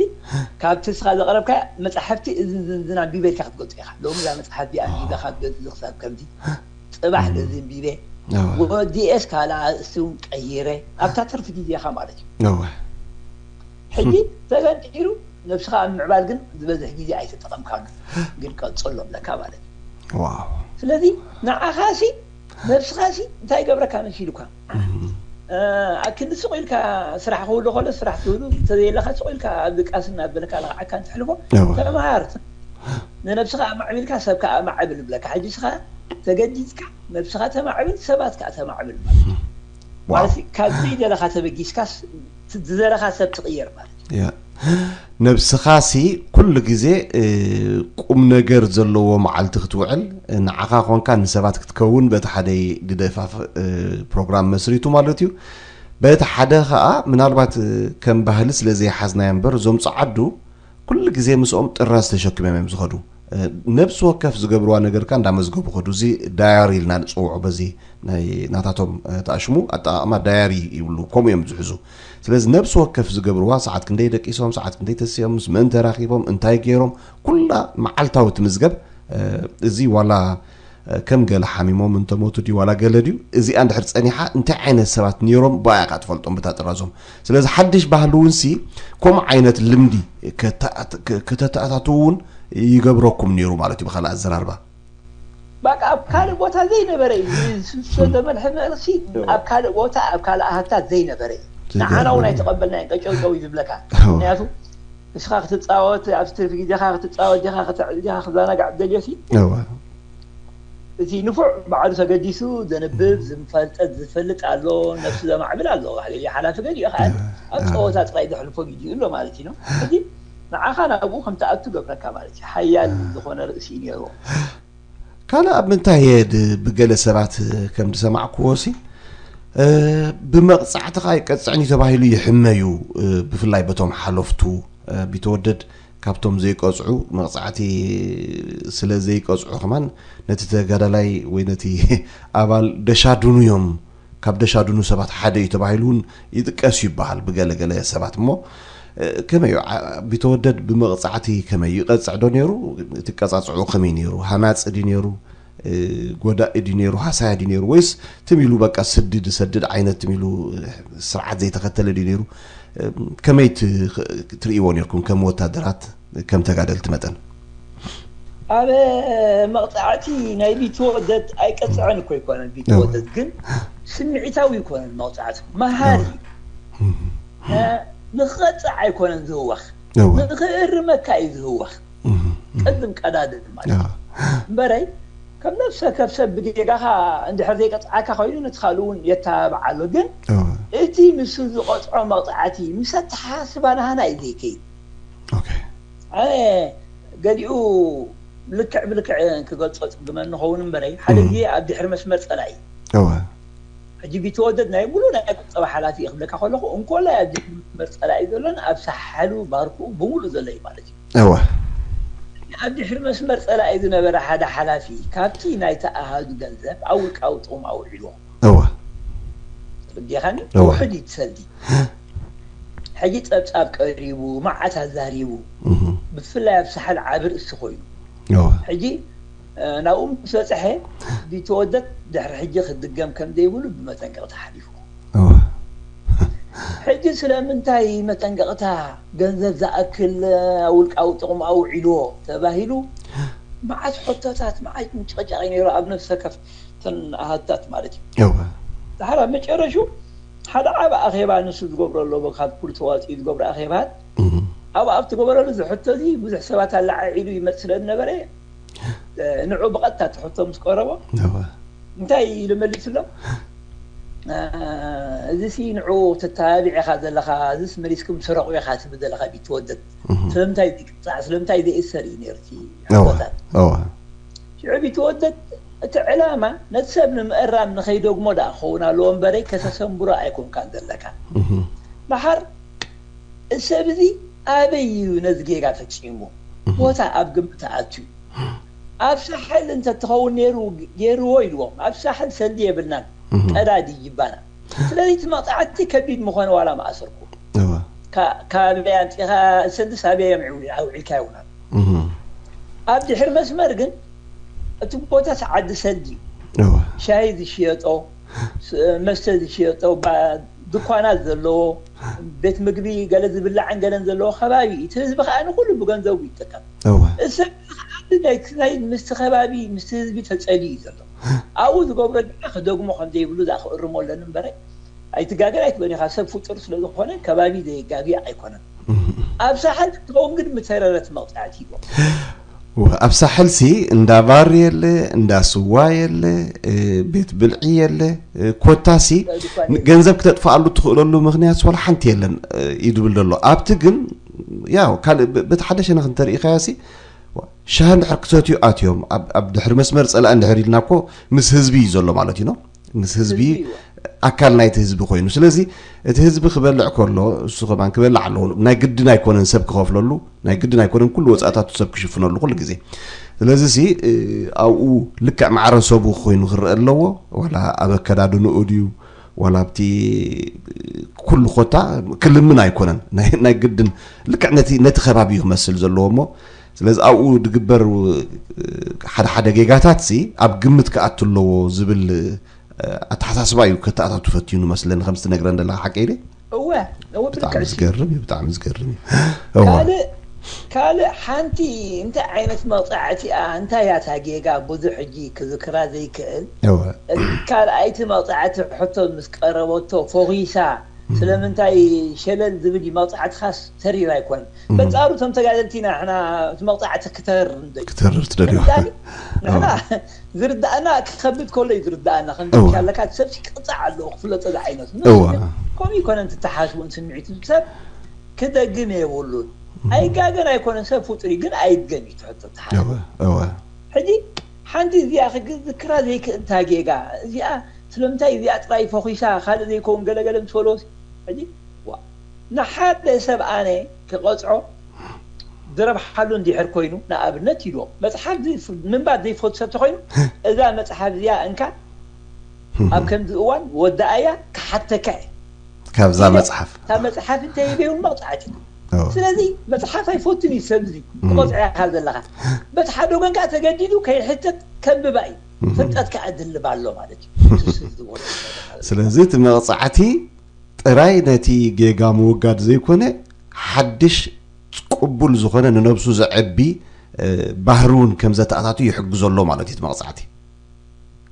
ካብቲ እስኻ ዘቕረብካ መጻሕፍቲ እዚ ዝንዝን ኣንቢበ ኢልካ ክትገልጾ ኢኻ። ሎሚ እዛ መጽሓፍ እዚኣ ኣንቢበ ካብ ገጽ እዚ ክሳብ ከምዚ፣ ጽባሕ ገዚ ኣንቢበ፣ እወ። ወዲኤስ ካልእ ኣርእስቲ እውን ቀይረ ኣብታ ትርፊ ግዜኻ ማለት እዩ። እወ። ሕጂ ተገንጢሉ ነብስኻ ኣብ ምዕባል ግን ዝበዝሕ ግዜ ኣይተጠቐምካሉ፣ ግን ቀጽሎ ኣለካ ማለት እዩ። ዋው። ስለዚ ንዓኻ ሲ ነብስኻ ሲ እንታይ ይገብረካ መሲሉካ? እ፣ ኣብ ክንዲ ስቕ ኢልካ ስራሕ ክህሉ ከሎ ስራሕ ትህሉ፣ እንተዘየለካ ስቕ ኢልካ ኣብ ድቃስ እናበለካ ለኽዓካ እንትሕልፎ እወ። ተምሃር። ንነብስኻ ኣማዕቢልካ ሰብካ ኣማዕብል ብለካ። ሕጂ ስኻ ተገዲድካ ነብስኻ ተማዕብል፣ ሰባት ከዓ ተማዕብል ማለት እዩ። ዋው። ማለት ካብ ዘይደለኻ ተበጊስካስ ዝደለኻ ሰብ ትቕየር ማለት እዩ። ያ። ነብስኻ ሲ ኩሉ ግዜ እ፣ ቁም ነገር ዘለዎ መዓልቲ ክትውዕል እ፣ ንዓኻ ኮንካ ንሰባት ክትከውን በቲ ሓደ ድደፋፍ እ፣ ፕሮግራም መስሪቱ ማለት እዩ። በቲ ሓደ ኸኣ ምናልባት እ፣ ከም ባህሊ ስለ ዘይሓዝናዮ እምበር እዞም ጸዓዱ ኩሉ ግዜ ምስኦም ጥራዝ ተሸኪሞም እዮም ዝኸዱ። እ፣ ነብሲ ወከፍ ዝገብርዋ ነገርካ እንዳመዝገቡ ኸዱ። እዚ ዳያሪ ኢልና ንጽውዖ በዚ ናይ ናታቶም እ፣ ተኣሽሙ ኣጠቓቕማ ዳያሪ ይብሉ፣ ከምኡ እዮም ዝሕዙ። ስለዚ ነብሲ ወከፍ ዝገብርዋ፣ ሰዓት ክንደይ ደቂሶም፣ ሰዓት ክንደይ ተሲኦም፣ ምስ መን ተራኺቦም፣ እንታይ ገይሮም፣ ኩላ መዓልታዊ ትምዝገብ። እ፣ እዚ ዋላ እ፣ ከም ገለ ሓሚሞም እንተሞቱ ድዩ ዋላ ገለ ድዩ፣ እዚኣ እንድሕር ጸኒሓ እንታይ ዓይነት ሰባት ነይሮም ብኣያ ኢኻ ትፈልጦም ብታ ጥራዞም። ስለዚ ሓድሽ ባህሊ እውን ሲ ከምኡ ዓይነት ልምዲ ከተኣት- ከ- ከተተኣታትዉ እውን ይገብረኩም ነይሩ ማለት እዩ ብኻልእ ኣዘራርባ። በቃ ኣብ ካልእ ቦታ ዘይነበረ እዩ። ዝተመልሐ መልሲ ኣብ ካልእ ቦታ ኣብ ካልእ ኣሃታት ዘይነበረ እዩ። ዘይነበረ ንዓና እውን እዩ። ኣይተቐበልናዮ፣ ቀጨውጨው እዩ ዝብለካ። እወ። ምክንያቱ ንስኻ ክትፃወት፣ ኣብ ትርፊ ግዜኻ ክትፃወት ዲኻ፣ ክትዕል ዲኻ፣ ክዘናጋዕ ደልዮሲ፣ እወ እቲ ንፉዕ ባዕሉ ተገዲሱ ዘንብብ፣ ዝፈልጠት ዝፈልጥ ኣሎ፣ ነፍሱ ዘማዕብል ኣሎ። ገሊኡ ሓላፊ፣ ገሊኡ ከዓ ኣብ ፀወታ ጥራይ ዘሕልፎ ግዜ ኣሎ ማለት እዩ። ሕጂ ንዓኻ ናብኡ ከም ትኣቱ ገብረካ ማለት እዩ። ሓያል ዝኾነ ርእሲ እዩ ነይርዎ። ካልእ ኣብ ምንታይ እየ ድ- ብገለ ሰባት ከም ዝሰማዕክዎ ሲ እ፣ ብመቕጻዕትኻ ኣይቀጽዕን እዩ ተባሂሉ ይሕመ እዩ። እ፣ ብፍላይ በቶም ሓለፍቱ እ፣ ቢተወደድ ካብቶም ዘይቀጽዑ፣ መቕጻዕቲ ስለ ዘይቀጽዑ ከማን ነቲ ተጋዳላይ ወይ ነቲ ኣባል ደሻድኑ እዮም፣ ካብ ደሻድኑ ሰባት ሓደ እዩ ተባሂሉ እውን ይጥቀስ እዩ ይበሃል ብገለገለ ሰባት። እሞ እ፣ ከመይ እዩ ዓ- ቢተወደድ ብመቕጻዕቲ ከመይ እዩ? ይቐጽዕ ዶ ነይሩ? እቲ ቀጻጽዑ ከመይ ነይሩ? ሃናጺ ድዩ ነይሩ? እ፣ ጎዳኢ ድዩ ነይሩ? ሃሳያ ድዩ ነይሩ? ወይስ ትም ኢሉ በቃ ስዲ ዝሰድድ ዓይነት ትም ኢሉ እ፣ ስርዓት ዘይተኸተለ ድዩ ነይሩ? እ፣ ከመይ ት- ትርእይዎ ነርኩም ከም ወታደራት፣ ከም ተጋደልቲ መጠን? ኣብ መቕጻዕቲ ናይ ቢተወደድ ኣይቀጽዐን እኮ ይኮነን። ቢተወደድ ግን ስምዒታዊ ይኮነን መቕጻዕቲ፣ መሃሪ እዩ። እ፣ ንኽቐጽዕ ኣይኮነን ዝህወኽ፣ እወ ንኽእርመካ እዩ ዝህወኽ። እህ፣ ቅድም ቀዳድም ማለት እወ እዩ። እምበረይ ከም ነፍሰ ከብሰብ ብጌጋኻ እንድሕር ዘይቀጽዓካ ኮይኑ ነቲ ካልእ እውን የተባብዓሉ። ግን እወ እቲ ንሱ ዝቐጽዖ መቕጻዕቲ ምስ ኣተሓሳስባ ናህና እዩ ዘይከይድ። ኦኬ ኣነ ገሊኡ ልክዕ ብልክዕ ክገልጾ ጽግመኒ ኸውን እምበረይ፣ ሓደ እም። ግዜ ኣብ ድሕሪ መስመር ጸላኢ፣ እወ ሕጂ ቢተወደድ ናይ ሙሉእ ናይ ቁጠባ ሓላፊ እየ ክብለካ ከለኹ፣ እንኮላይ ኣብ ድሕሪ መስመር ጸላኢ ዘሎን ኣብ ሳሕሉ ባርኩ ብምሉእ ዘሎ እዩ ማለት እዩ። እወ ኣብ ድሕሪ መስመር ጸላኢ ዝነበረ ሓደ ሓላፊ ካብቲ ናይቲ ኣሃዱ ገንዘብ ኣብ ውልቃዊ ጥቕሙ ኣውዒልዎ። እወ ርዲኻኒ እወ። ውሕድ እዩ ትሰልዲ። ሕጂ ጸብጻብ ቀሪቡ፣ መዓት ኣዛሪቡ፣ እህ፣ ብፍላይ ኣብ ሳሕል ዓቢ ርእሲ ኮይኑ። እወ ሕጂ እ፣ ናብኡ ምስ በጽሐ ቢተወደድ ድሕሪ ሕጂ ክድገም ከም ዘይብሉ ብመጠንቀቕታ ሓሊፉ። እወ ሕጂ ስለምንታይ መጠንቀቕታ ገንዘብ ዝኣክል እ፣ ውልቃዊ ጥቕሙ ኣውዒልዎ ተባሂሉ መዓት ሕቶታት፣ መዓት ምጭቕጫቕ እዩ ነይሩ ኣብ ነፍሰ ከፍተን ኣሃታት ማለት እዩ። እወ ድሓር ኣብ መጨረሹ ሓደ ዓቢ ኣኼባ ንሱ ዝገብሮ ኣለዎ፣ ካብ ኩሉ ተዋፂኡ ዝገብሮ ኣኼባት እህ፣ ኣብ ኣብ ትገበረሉ ዝሕቶ እዚ ብዙሕ ሰባት ኣለዓዒሉ ይመጽእ ስለ ዝነበረ እ፣ ንዑ ብቐጥታ ትሕቶ ምስ ቀረቦ እወ እንታይ ኢሉ መሊስሎም? እ፣ እዚ ሲ ንዑ ተተባቢዕ ኢኻ ዘለኻ፣ እዚስ መሊስኩም ስረቑ ኢኻ ትብል ዘለኻ ቢትወደድ። እህ፣ ስለምንታይ ዘይቅጻዕ፣ ስለምንታይ ዘይእሰር እዩ ነይሩ እቲ እወ ሕቶታት። እወ ሽዑ ቢትወደድ እቲ ዕላማ ነቲ ሰብ ንምእራም ንኸይደግሞ ደኣ ክኸውን ኣለዎ እምበረይ ከተሰንብሮ ኣይኮንካን ዘለካ። እህ፣ ደሓር እዚ ሰብ እዚ ኣበይ እዩ ነዚ ጌጋ ፈጺሙ? እህ፣ ቦታ ኣብ ግምት ኣትዩ። ኣብ ሳሕል እንተትኸውን ነይሩ ገይርዎ ኢልዎም። ኣብ ሳሕል ሰልዲ የብልናን፣ እህ፣ ቀዳዲ ይባና። ስለዚ እቲ መቕጻዕቲ ከቢድ ምኾነ ዋላ መኣሰርኩ። እወ ካ- ካበይ ኣምጺኻ ሰልዲ ሳበይ ኣምዒ- ኣውዒልካ ይውናል። እህ፣ ኣብ ድሕሪ መስመር ግን እቲ ቦታ ሰዓዲ ሰልዲ እዩ። እወ ሻሂ ዝሽየጦ፣ ስ- መስተ ዝሽየጦ፣ ባ- ድኳናት ዘለዎ፣ ቤት ምግቢ ገለ ዝብላዕን ገለን ዘለዎ ከባቢ እዩ። እቲ ህዝቢ ከዓ ንኩሉ ብገንዘቡ ይጥቀም። እወ እዚ ሰብ እዚ ከዓ ናይ ናይ ምስቲ ከባቢ ምስቲ ህዝቢ ተፀልዩ እዩ ዘሎ። ኣብኡ ዝገብሮ ግና ክደግሞ ከም ዘይብሉ እዛ ክእርሞ ኣለኒ እምበረ ኣይትጋገ ኣይትበል ኢኻ። ሰብ ፍጡር ስለ ዝኾነ ከባቢ ዘየጋግዮ ኣይኮነን። ኣብ ሳሕል ክትኸውን ግን ምተረረት መቕፃዕቲ ይቦ ወ- ኣብ ሳሕል ሲ እንዳ ባር የለ፣ እንዳ ስዋ የለ፣ እ፣ ቤት ብልዒ የለ። እ፣ ኮታ ሲ ገንዘብ ክተጥፍኣሉ ትኽእለሉ ምኽንያት ወላ ሓንቲ የለን፣ እ፣ እዩ ዝብል ዘሎ። ኣብቲ ግን ያው ካልእ ብ- በቲ ሓደ ሸነኽ እንተርኢኻዮ ሲ ዋ- ሻሂ እንድሕር ክሰትዩ ኣትዮም ኣብ ኣብ ድሕሪ መስመር ፀላእ እንድሕር ኢልና እኮ ምስ ህዝቢ እዩ ዘሎ ማለት እዩ። ምስ ህዝቢ ኣካል ናይቲ ህዝቢ ኮይኑ። ስለዚ እቲ ህዝቢ ክበልዕ ከሎ እሱ ከማን ክበልዕ ኣለዎ። ናይ ግድን ኣይኮነን ሰብ ክኸፍለሉ፣ ናይ ግድን ኣይኮነን ኩሉ ወፃእታቱ ሰብ ክሽፍነሉ ኩሉ ግዜ። ስለዚ ሲ እ፣ ኣብኡ ልክዕ ማዕረ ሰቡ ኮይኑ ክረአ ኣለዎ። ዋላ ኣብ ኣከዳድንኡ ድዩ ዋላ ኣብቲ ኩሉ ኮታ ክልምን ኣይኮነን። ናይ ናይ ግድን ልክዕ ነቲ ነቲ ከባቢ እዩ ክመስል ዘለዎ እሞ ስለዚ ኣብኡ ዝግበር እ፣ ሓደ ሓደ ጌጋታት ሲ ኣብ ግምት ክኣቱ ኣለዎ ዝብል እ፣ ኣተሓሳስባ እዩ ከተኣታቱ ፈትኑ መስለኒ ከምዚ ትነግረን ዘለኻ ሓቂ ኢለ። እወ እወ ብጣዕሚ ብልክዕ ሲ ዝገርም እዩ፣ ብጣዕሚ ዝገርም እዩ። እዋ ካልእ ካልእ ሓንቲ እንታይ ዓይነት መቕፃዕቲ እያ? እንታይ እያ እታ ጌጋ? ብዙሕ ሕጂ ክዝክራ ዘይክእል እዋ ካልኣይቲ መቕፃዕቲ ሕቶ ምስ ቀረበቶ ፎኺሳ ስለምንታይ ሸለል ዝብል እዩ መቕጻዕትኻስ ተሪር ኣይኮነን። በንጻሩ እቶም ተጋደልቲ ኢና ንሕና እቲ መቕጻዕቲ ክተርር ንደልዩ። ክተርር ትደልዩ። ንምንታይ ንሕና ዝርዳእና ክኸብድ ከሎ እዩ ዝርዳእና። ከም እወ። ኣለካ እቲ ሰብሲ ቅጻዕ ኣለዎ ክፍለጦ ዝዓይነቱ። እወ። ከምኡ ይኮነን ትተሓስቡን ስምዒቱ ሰብ ክደግም የብሉን። ኣይጋገን ኣይኮነን ሰብ ፍጡር እዩ ግን ኣይድገም እዩ ትሕቶ ተሓስቡ። እወ እወ ሕጂ ሓንቲ እዚኣ ክዝክራ ዘይክእልታ ጌጋ እዚኣ ስለምንታይ እዚኣ ጥራይ ፈኺሳ ካልእ ዘይከውን ገለገለ ምስ በልዎ ሕጂ ዋ ንሓደ ሰብ ኣነ ክቐፅዖ ዝረብሓሉ እንድሕር ኮይኑ ንኣብነት ኢልዎ መፅሓፍ ዘይፍ- ምንባብ ዘይፈቱ ሰብ ተኮይኑ እዛ መፅሓፍ እዚኣ እንካ ኣብ ከምዚ እዋን ወዳኣያ ክሓተካ እየ ካብዛ መፅሓፍ እታ መፅሓፍ እንተይበይውን መቕፃዕቲ እወ። ስለዚ መፅሓፍ ኣይፈቱን እዩ ሰብ እዚ ትቆፅዕያ ካብ ዘለካ በቲ ሓደ ወገን ከዓ ተገዲዱ ከይሕተት ከንብባ እዩ ፍልጠት ከዓ ድልብ ኣሎ ማለት እዩ ትስስር ዝበሎ ስለዚ እቲ መቕፃዕቲ ጥራይ ነቲ ጌጋ ምውጋድ ዘይኮነ ሓድሽ ቅቡል ዝኾነ ንነብሱ ዘዕቢ እ፣ ባህሪ እውን ከም ዘተኣታቱ ይሕግዞ ኣሎ ማለት እዩ እቲ መቕፃዕቲ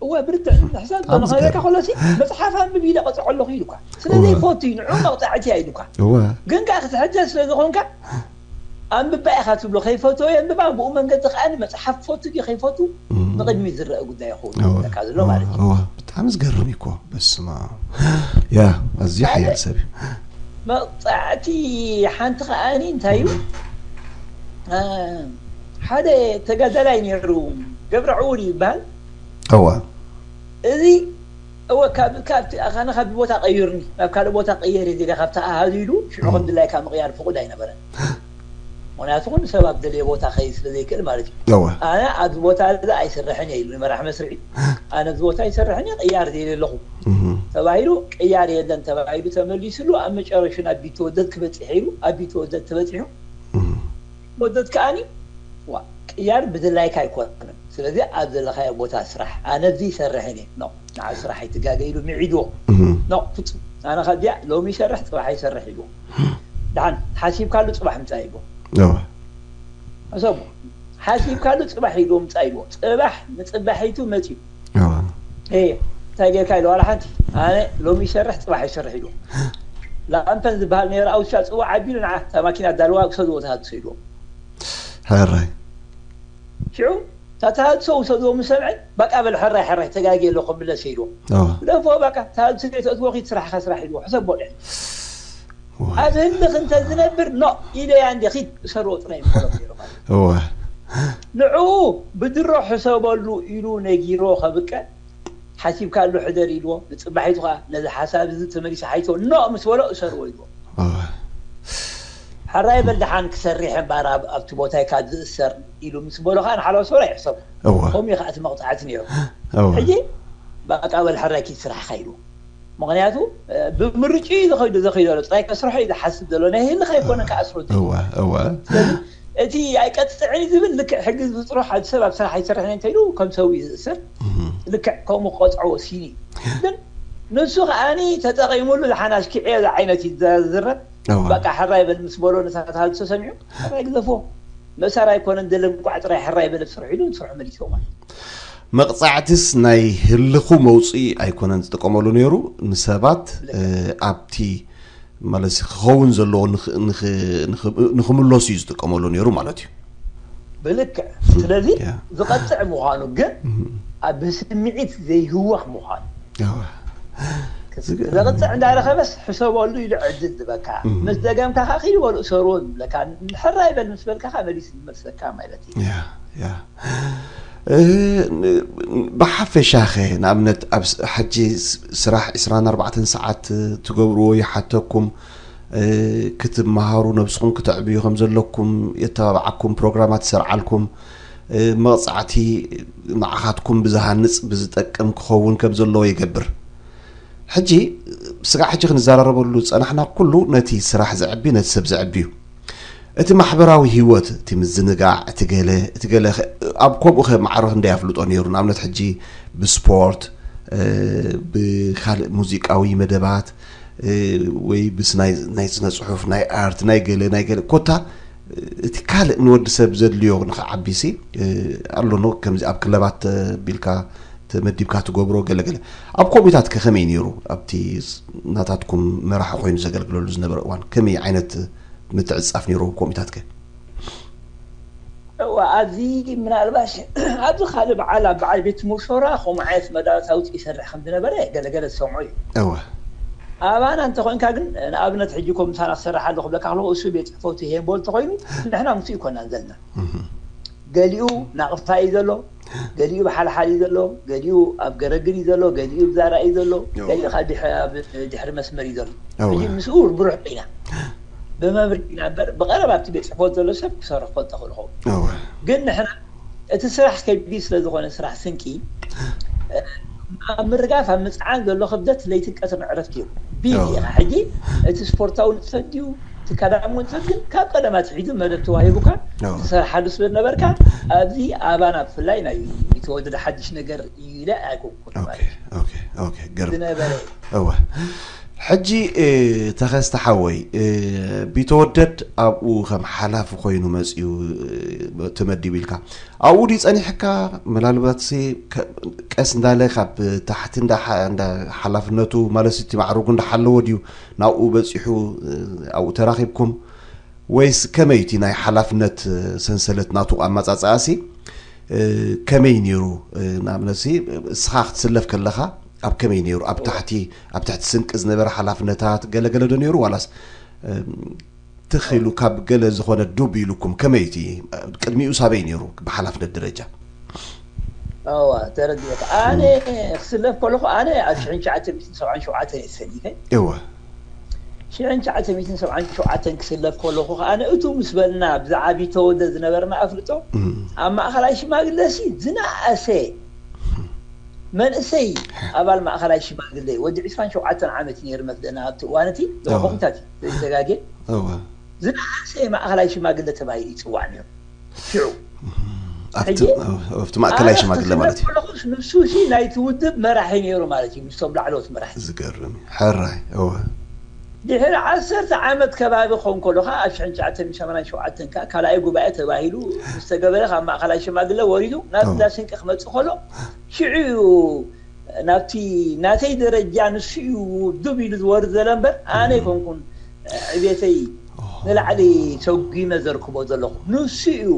እወ ብርትዕ ንሕሳብ ንኸረካ ከሎሲ መፅሓፍ ኣንብብ ኢለ ቀፅዖ ኣለኹ ኢሉካ ስለ ዘይፈቱ እዩ ንዑ መቕፃዕቲ እያ ኢሉካ እወ ግን ከዓ ክትሕተ ስለ ዝኾንካ ኣንብባ ኢኻ ትብሎ ከይፈትዎ የንብባ ብኡ መንገዲ ከዓ መፅሓፍ ፈቱ ድዩ ከይፈቱ ንቅድሚት ዝረአ ጉዳይ ይኸውን እወ ይብለካ ዘሎ ማለት እዩ እወ ብጣዕሚ ዝገርም እዩ እኮ በስመ ኣብ ያ ኣዝዩ ሓያል ሰብ እዩ መቕፃዕቲ ሓንቲ ከዓኒ እንታይ እዩ አ፣ ሓደ ተጋዳላይ ነይሩ ገብረ ዕውር ይበሃል እወ እዚ እወ ካብ ካብቲ ኣኻነ ካብ ቦታ ቀይርኒ ናብ ካልእ ቦታ ቀየር እየ ካብቲ ኣሃዱ ኢሉ ሽዑ ከም ድላይካ ምቕያር ፍቁድ ኣይነበረን ምክንያቱ ኩሉ ሰብ ኣብ ደለየ ቦታ ከይድ ስለ ዘይክእል ማለት እዩ እወ ኣነ ኣብዚ ቦታ እዚ ኣይስርሕን እየ ኢሉ መራሕ መስርሒ ኣነ ኣብዚ ቦታ ኣይሰርሕን እየ ቅያር ዘይለ ኣለኹ እህ፣ ተባሂሉ ቅያር የለን ተባሂሉ ተመሊስሉ ኣብ መጨረሹ ናብ ቢተወደድ ክበፅሕ ኢሉ ኣብ ቢተወደድ ተበፂሑ እህ፣ ወደድ ከዓኒ ዋ ቅያር ብድላይካ ኣይኮነን ስለዚ ኣብ ዘለካዮ ቦታ ስራሕ ኣነ እዚ ይሰርሕን እየ ኖ ንዓ ስራሕ ኣይትጋገ ኢሉ ምዒድዎ እህ፣ ኖ ፍፁም ኣነ ከዚያ ሎሚ ይሰርሕ ፅባሕ ይሰርሕ ኢልዎ ድሓን ሓሲብካሉ ፅባሕ ምፃ ኢልዎ እወ ሕሰቡ ሓሲብካሉ ፅባሕ ኢልዎ ምፃ ኢልዎ ፅባሕ ንፅባሒቱ መፅዩ እወ እ እንታይ ጌርካ ኢሉ ዋላ ሓንቲ ኣነ ሎሚ ይሰርሕ ፅባሕ ይሰርሕ ኢልዎ ላምፐን ዝበሃል ነይሩ ኣውሻ ፅዋ ዓቢሉ ንዓ እታ ማኪና ዳልዋ ክሰድዎ ተሃድሶ ኢልዎ ሕራይ ሽዑ እታ ተሃድሶ ውሰድዎ ምስ ሰምዐ በቃ በል ሕራይ ሕራይ ተጋጊ ኣለኹ ምለስ ኢልዎ እወ ግደፎ በቃ ተሃድሶ ዘይተእትዎ ኪድ ስራሕካ ስራሕ ኢልዎ ሕሰቦ ድሕን እወ ኣብ ህልኽ እንተ ዝነብር ኖ ኢለያ እንደ ኪድ እሰርዎ ጥራይ ይምኮሎም ነይሩ ማለት እዩ። እወ ንዕኡ ብድሮ ሕሰበሉ ኢሉ ነጊሮ ከብቀ ሓሲብካሉ ሕደር ኢልዎ ንፅባሒቱ ከዓ ነዚ ሓሳብ እዚ ተመሊሱ ሓይቶ ኖ ምስ በሎ እሰርዎ ኢልዎ እወ ሕራይ በል ደሓን ክሰርሕ እምበር ኣብ- ኣብቲ ቦታይ ካብ ዝእሰር ኢሉ ምስ በሎ ከዓ ንሓለዋ ሰብራ ይሕሰቡ እወ ከምኡ እዩ ከዓ እቲ መቕፃዕቲ ነይሩ እወ ሕጂ በቃ በል ሕራይ ኪድ ስራሕካ ኢሉ ምክንያቱ እ፣ ብምርጭ እዩ ዝኸይዱ ዘኸይዱ ኣሎ ጥራይ ከስርሖ እዩ ዝሓስብ ዘሎ ናይ ህልኽ ኣይኮነ ክኣስሮ እወ እወ ስለዚ እቲ ኣይቀፅዕን እዩ ዝብል ልክዕ ሕጊ ዝፍጥሮ ሓደ ሰብ ኣብ ስራሕ ኣይሰርሕን እንተኢሉ ከም ሰብ እዩ ዝእሰር እህ፣ ልክዕ ከምኡ ክቐፅዖ ወሲኑ እዩ ግን ንሱ ከዓኒ ተጠቒሙሉ ዝሓናሽ ክዕዮ ዝዓይነት እዩ ዝዝረብ እወ በቃ ሕራይ በል ምስ በሎ ነታ ተሃድሶ ሰሚዑ ሕራይ ግዘፎ መእሳር ኣይኮነን ደለንቋዕ ጥራይ ሕራይ በል ስርሑ ኢሉ ንስርሑ መሊስዎ ማለት እዩ። መቕፃዕትስ ናይ ህልኹ መውፅኢ ኣይኮነን ዝጥቀመሉ ነይሩ ንሰባት እ፣ ኣብቲ ማለት ክኸውን ዘለዎ ንኽ- ንኽ- ንኽ- ንኽምለሱ እዩ ዝጥቀመሉ ነይሩ ማለት እዩ ብልክዕ ስለዚ ያ። ዝቐፅዕ ምዃኑ ግን ኣብ ብስምዒት ዘይህወኽ ምዃኑ እወ። ዘቕፅዕ እንዳረኸበስ ሕሰበሉ ኢሉ ዕድል ዝበካ ምስ ደገምካ ከዓ ኪድ በሉ እሰርዎ ዝብለካ ሕራይ በል ምስ በልካ ከዓ መሊስ ዝመልሰካ ማለት እዩ ያ ያ እ፣ ን- ብሓፈሻኸ ንኣብነት ኣብ ስ- ሕጂ ስ- ስራሕ ዕስራን ኣርባዕተን ሰዓት ትገብርዎ ይሓተኩም እ፣ ክትመሃሩ ነብስኹም ክተዕብዩ ከም ዘለኩም የተባብዓኩም ፕሮግራማት ይሰርዓልኩም እ፣ መቕፃዕቲ ንዓኻትኩም ብዝሃንፅ ብዝጠቅም ክኸውን ከም ዘለዎ ይገብር ሕጂ ስጋዕ ሕጂ ክንዘራረበሉ ዝፀናሕና ኩሉ ነቲ ስራሕ ዘዕቢ ነቲ ሰብ ዘዕቢ እዩ እቲ ማሕበራዊ ህይወት እቲ ምዝንጋዕ እቲ ገለ እቲ ገለ ኸ- ኣብ ከምኡ ኸ ማዕረ ክንደይ ኣፍልጦ ነይሩ ንኣብነት ሕጂ ብስፖርት እ፣ ብካልእ ሙዚቃዊ መደባት እ፣ ወይ ብስ ናይ ናይ ስነ ፅሑፍ ናይ ኣርት ናይ ገለ ናይ ገለ ኮታ እቲ ካልእ ንወዲ ሰብ ዘድልዮ ንክዓቢሲ እ፣ ኣሎ ኖ ከምዚ ኣብ ክለባት ቢልካ መዲብካ ትገብሮ ገለገለ። ኣብ ኮሚታት ከ ከመይ ነይሩ? ኣብቲ ናታትኩም መራሒ ኮይኑ ዘገልግለሉ ዝነበረ እዋን ከመይ ዓይነት ምትዕጻፍ ነይሩ ኮሚታት ከ? እዋ ኣብዚ ምናልባሽ ኣብዚ ካልእ በዓል ኣብ በዓል ቤት ሙሾራ ከምኡ ዓይነት መዳወታውት ይሰርሕ ከም ዝነበረ ገለገለ ዝሰምዑ እዩ። እወ። ኣባና እንተኾይንካ ግን ንኣብነት ሕጂ ኮምሳና ክሰርሕ ኣለኹ ብለካ ከለኹ እሱ ቤት ጽሕፈቱ ይሄን ቦል ተኾይኑ ንሕና ምስ ይኮናን ዘለና። ገሊኡ ናቕፋ እዩ ዘሎ፣ ገሊኡ ብሓልሓል እዩ ዘሎ፣ ገሊኡ ኣብ ገረግር እዩ ዘሎ፣ ገሊኡ ብዛራ እዩ ዘሎ፣ ገሊኡ ድሕሪ መስመር እዩ ዘሎ። ምስኡ ብሩሕ ኢና ብመብርሂ ኢና እምበር ብቐረባ ኣብቲ ቤት ጽሕፈት ዘሎ ሰብ ክሰርሕ ክፈልጦ ክእል ኸውን። ግን ንሕና እቲ ስራሕ ከቢድ ስለ ዝኾነ ስራሕ ስንቂ ኣብ ምርጋፍ ኣብ ምፅዓን ዘሎ ክብደት ለይትን ቀትርን ዕረፍቲ እዩ። ቢዚ ኢኻ ሕጂ። እቲ ስፖርታዊ ንጥፈት ድዩ እቲ ኣካዳሚ ንጥፈት ግን ካብ ቀደም ኣትሒዙ መደብ ተዋሂቡካ ትሰርሓሉ ስለ ዝነበርካ ኣብዚ ኣባና ብፍላይ ናይ ቢተወደደ ሓድሽ ነገር እዩ ኢለ ኣይኮንኩን ማለት እዩ ዝነበረ። እወ። ሕጂ ተኸስተ ሓወይ፣ ቢተወደድ ኣብኡ ከም ሓላፊ ኮይኑ መፅዩ ተመዲቡ ኢልካ ኣብኡ ድዩ ፀኒሕካ? ምናልባትሲ ቀስ እንዳለ ካብ ታሕቲ ሓላፍነቱ ማለት እቲ ማዕርጉ እንዳሓለወ ድዩ ናብኡ በፂሑ ኣብኡ ተራኺብኩም? ወይስ ከመይ እቲ ናይ ሓላፍነት ሰንሰለት ናቱ ኣመፃፅኣሲ ከመይ ነይሩ? ንኣብነት እስኻ ክትስለፍ ከለኻ ኣብ ከመይ ነይሩ? ኣብ ታሕቲ ኣብ ትሕቲ ስንቂ ዝነበረ ሓላፍነታት ገለገለ ዶ ነይሩ ዋላስ ትኽ ኢሉ ካብ ገለ ዝኾነ ዱብ ኢሉኩም ከመይ እቲ ቅድሚኡ ሳበይ ነይሩ ብሓላፍነት ደረጃ? እዋ ተረዲእካ። ኣነ ክስለፍ ከለኹ ኣነ ኣብ ሽሕን ትሽዓተ ሚእትን ሰብዓን ሸውዓተን እየ ተሰሊፈ። እወ። ሽሕን ትሽዓተ ሚእትን ሰብዓን ሸውዓተን ክስለፍ ከለኹ ከኣ እቱ ምስ በልና ብዛዕባ ቢተወደ ዝነበርና ኣፍልጦ ኣብ ማእኸላይ ሽማግለሲ ዝነኣሰ መንእሰይ ኣባል ማእኸላይ ሽማግለ ወዲ ዕስራን ሸውዓተን ዓመት እዩ ነይሩ መስለና ኣብቲ እዋን እቲ ሎኾምታት እዩ ዘይተጋጌ ዝነኣሰ ማእኸላይ ሽማግለ ተባሂሉ ይፅዋዕ ነይሩ። ሽዑ ኣብቲ ማእከላይ ሽማግለ ማለት እዩ። ንሱ ሲ ናይቲ ውድብ መራሒ ነይሩ ማለት እዩ ምስቶም ላዕለዎት መራሒ። ዝገርም እዩ። ሕራይ እወ። ድሕሪ ዓሰርተ ዓመት ከባቢ ክኸውን ከሎ ከዓ ኣብ ሽሕን ትሽዓተ ሚእትን ሰማንያን ሸውዓተን ከዓ ካልኣይ ጉባኤ ተባሂሉ ምስ ተገበረ ካብ ማእከላይ ሽማግለ ወሪዱ ናብ እንዳ ስንቂ ክመፅእ ከሎ ሽዑ እዩ ናብቲ ናተይ ደረጃ ንሱ እዩ ዱብ ኢሉ ዝወርድ ዘሎ እምበር ኣነ ኣይኮንኩን ዕቤተይ ንላዕሊ ሰጒመ ዘርክቦ ዘለኹ ንሱ እዩ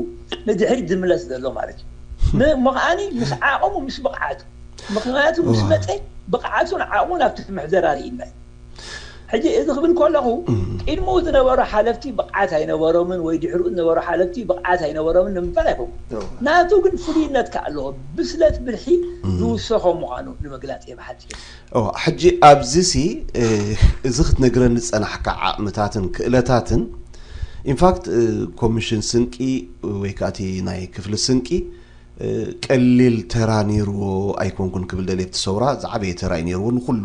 ንድሕሪት ዝምለስ ዘሎ ማለት እዩ። እሞ ከዓኒ ምስ ዓቕሙ ምስ ብቕዓቱ ምክንያቱ ምስ መፀ ብቕዓቱን ዓቕሙን ኣብቲ ምሕደራ ርኢና እዩ። ሕጂ እዚ ክብል ከለኹ ቅድምኡ ዝነበሩ ሓለፍቲ ብቕዓት ኣይነበሮምን ወይ ድሕርኡ ዝነበሩ ሓለፍቲ ብቕዓት ኣይነበሮምን ንምባል ኣይኮንኩን። ናቱ ግን ፍሉይነት ከ ኣለዎ። ብስለት ብልሒ ዝውሰኾ ምዃኑ ንምግላፅ እየ ብሓፂሩ። ሕጂ ኣብዚ ሲ እዚ ክትነግረኒ ዝፀናሕካ ዓቕምታትን ክእለታትን ኢንፋክት ኮሚሽን ስንቂ ወይ ከዓ እቲ ናይ ክፍሊ ስንቂ ቀሊል ተራ ነይርዎ ኣይኮንኩን ክብል ደልየ። ኣብቲ ሰውራ ዝዓበየ ተራ እዩ ነይርዎ። ንኩሉ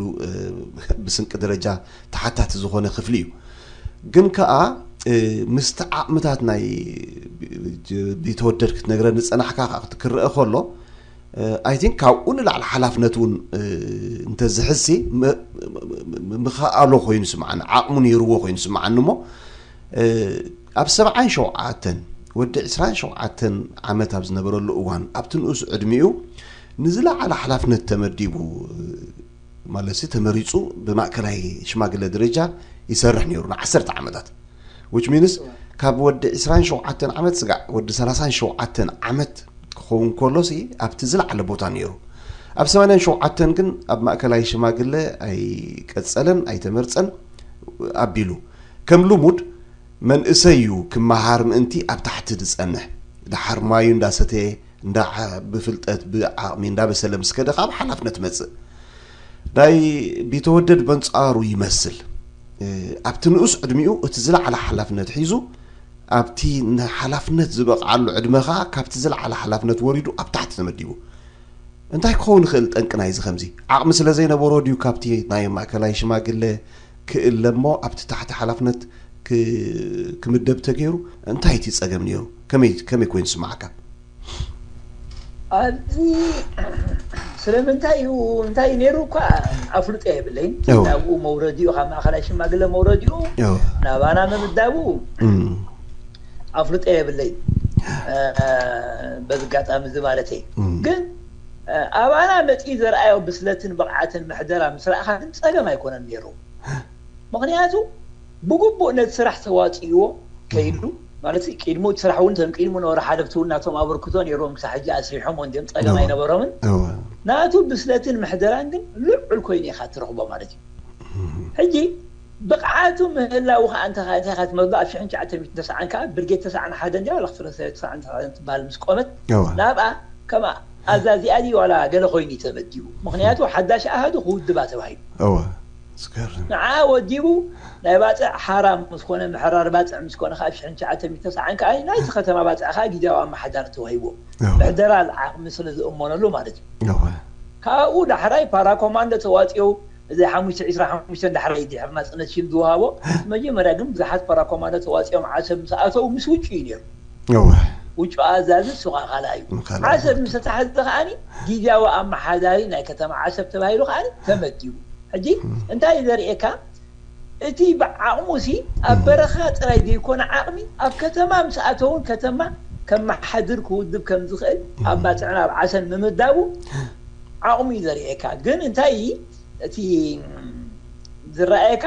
ብስንቂ ደረጃ ተሓታቲ ዝኾነ ክፍሊ እዩ። ግን ከኣ ምስቲ ዓቕምታት ናይ ቢተወደድ ክትነግረኒ ዝጸናሕካ ከኣ ክረአ ከሎ ኣይ ቲንክ ካብኡ ንላዕሊ ሓላፍነት እውን እንተዝሕዝሲ ምኽኣሎ ኮይኑ ስምዓኒ፣ ዓቕሙ ነይርዎ ኮይኑ ስምዓኒ እሞ ኣብ ሰብዓን ሸውዓተን ወዲ ዕስራን ሸውዓተን ዓመት ኣብ ዝነበረሉ እዋን ኣብቲ ንኡስ ዕድሚኡ ንዝለዓለ ሓላፍነት ተመዲቡ ማለት ተመሪፁ ብማእከላይ ሽማግለ ደረጃ ይሰርሕ ነይሩ ንዓሰርተ ዓመታት። Which means ካብ ወዲ ዕስራን ሸውዓተን ዓመት ስጋዕ ወዲ ሰላሳን ሸውዓተን ዓመት ክኸውን ከሎ ሲ ኣብቲ ዝለዓለ ቦታ ነይሩ። ኣብ ሰማንያን ሸውዓተን ግን ኣብ ማእከላይ ሽማግለ ኣይቀጸለን ኣይተመርጸን ኣቢሉ ከም ልሙድ መንእሰይ እዩ ክመሃር ምእንቲ ኣብ ታሕቲ ዝጸንሕ። ደሓር ማዩ እንዳሰተየ እንዳ ብፍልጠት ብዓቕሚ እንዳበሰለ ምስ ከደ ካብ ሓላፍነት መጽእ። ናይ ቢተወደድ በንጻሩ ይመስል ኣብቲ ንኡስ ዕድሚኡ እቲ ዝለዓለ ሓላፍነት ሒዙ ኣብቲ ንሓላፍነት ዝበቕዓሉ ዕድመ ኸዓ ካብቲ ዝለዓለ ሓላፍነት ወሪዱ ኣብ ታሕቲ ተመዲቡ። እንታይ ክኸውን ይኽእል ጠንቂ ናይዚ ከምዚ? ዓቕሚ ስለ ዘይነበሮ ድዩ ካብቲ ናይ ማእከላይ ሽማግለ ክእለ እሞ ኣብቲ ታሕቲ ሓላፍነት ክምደብ ተገይሩ? እንታይ እቲ ጸገም ነይሩ? ከመይ ከመይ ኮይኑ ዝስምዓካ? ኣብዚ ስለምንታይ እዩ እንታይ ነይሩ እኳ ኣፍልጦ የብለይን። ናብኡ መውረዲኡ ካብ ማእኸላይ ሽማግለ መውረዲኡ ናባና ምምዳቡ ኣፍልጦ የብለይን። በዚ ኣጋጣሚ እዚ ማለተይ ግን ኣባና መፂኡ ዘርኣዮ ብስለትን ብቕዓትን ምሕደራ ምስ ረኣኻ ግን ፀገም ኣይኮነን ነይሩ። ምኽንያቱ ብግቡእ ነቲ ስራሕ ተዋፂእዎ ከይዱ፣ ማለት ቅድሙ እቲ ስራሕ እውን እቶም ቅድሙ ነበሩ ሓለፍቲ እውን ናቶም ኣበርክቶ ነይሮም፣ ክሳብ ሕጂ ኣስሪሖም እንዲም ፀገም ኣይነበሮምን። ናቱ ብስለትን ምሕደራን ግን ልዑል ኮይኑ ኢኻ ትረኽቦ ማለት እዩ። ሕጂ ብቕዓቱ ምህላው ከዓ እንተ እንታይ ኢኻ ትመዶ ኣብ ሽሕን ትሽዓተ ሚእትን ተስዓን ከዓ ብርጌድ ተስዓን ሓደን ድያ ዋላ ክፍለ ተስዓን ትሽዓተን ትበሃል ምስ ቆመት ናብኣ ከም ኣዛዚኣ ድዩ ዋላ ገለ ኮይኑ እዩ ተመዲቡ። ምኽንያቱ ሓዳሽ ኣሃዱ ክውድባ ተባሂሉ። እወ ዝገርም። ንዓ ወዲቡ ናይ ባፅዕ ሓራ ምስ ኮነ፣ ምሕራር ባፅዕ ምስ ኮነ ከዓ ሽሕን ትሽዓተ ሚእትን ተስዓን ከዓ ናይቲ ከተማ ባፅዕ ከዓ ግዜያዊ ኣመሓዳሪ ተዋሂብዎ። ምሕደራ ዓቕሚ ስለ ዝእመነሉ ማለት እዩ። ካብኡ ዳሕራይ ፓራኮማንዶ ተዋፂኦ እዚ ሓሙሽተ ዒስራ ሓሙሽተ ዳሕራይ ድሕሪ ናፅነት ሽም ዝወሃቦ። መጀመርያ ግን ብዙሓት ፓራኮማንዶ ተዋፂኦም ዓሰብ ምስ ኣተው ምስ ውጩ እዩ ነይሩ። ውጩ ኣዛዚ እሱ ከዓ ካልኣ እዩ። ዓሰብ ምስ ተታሕዘ ከዓኒ ግዜያዊ ኣመሓዳሪ ናይ ከተማ ዓሰብ ተባሂሉ ከዓኒ ተመዲቡ። ሕጂ እንታይ እዩ ዘርእየካ? እቲ ብዓቕሙ ሲ ኣብ በረኻ ጥራይ ዘይኮነ ዓቕሚ ኣብ ከተማ ምስ ኣተውን ከተማ ከመሓድር ክውድብ ከም ዝኽእል ኣብ ባፅዕን ኣብ ዓሰን ምምዳቡ ዓቕሙ እዩ ዘርእየካ። ግን እንታይ እቲ ዝረኣየካ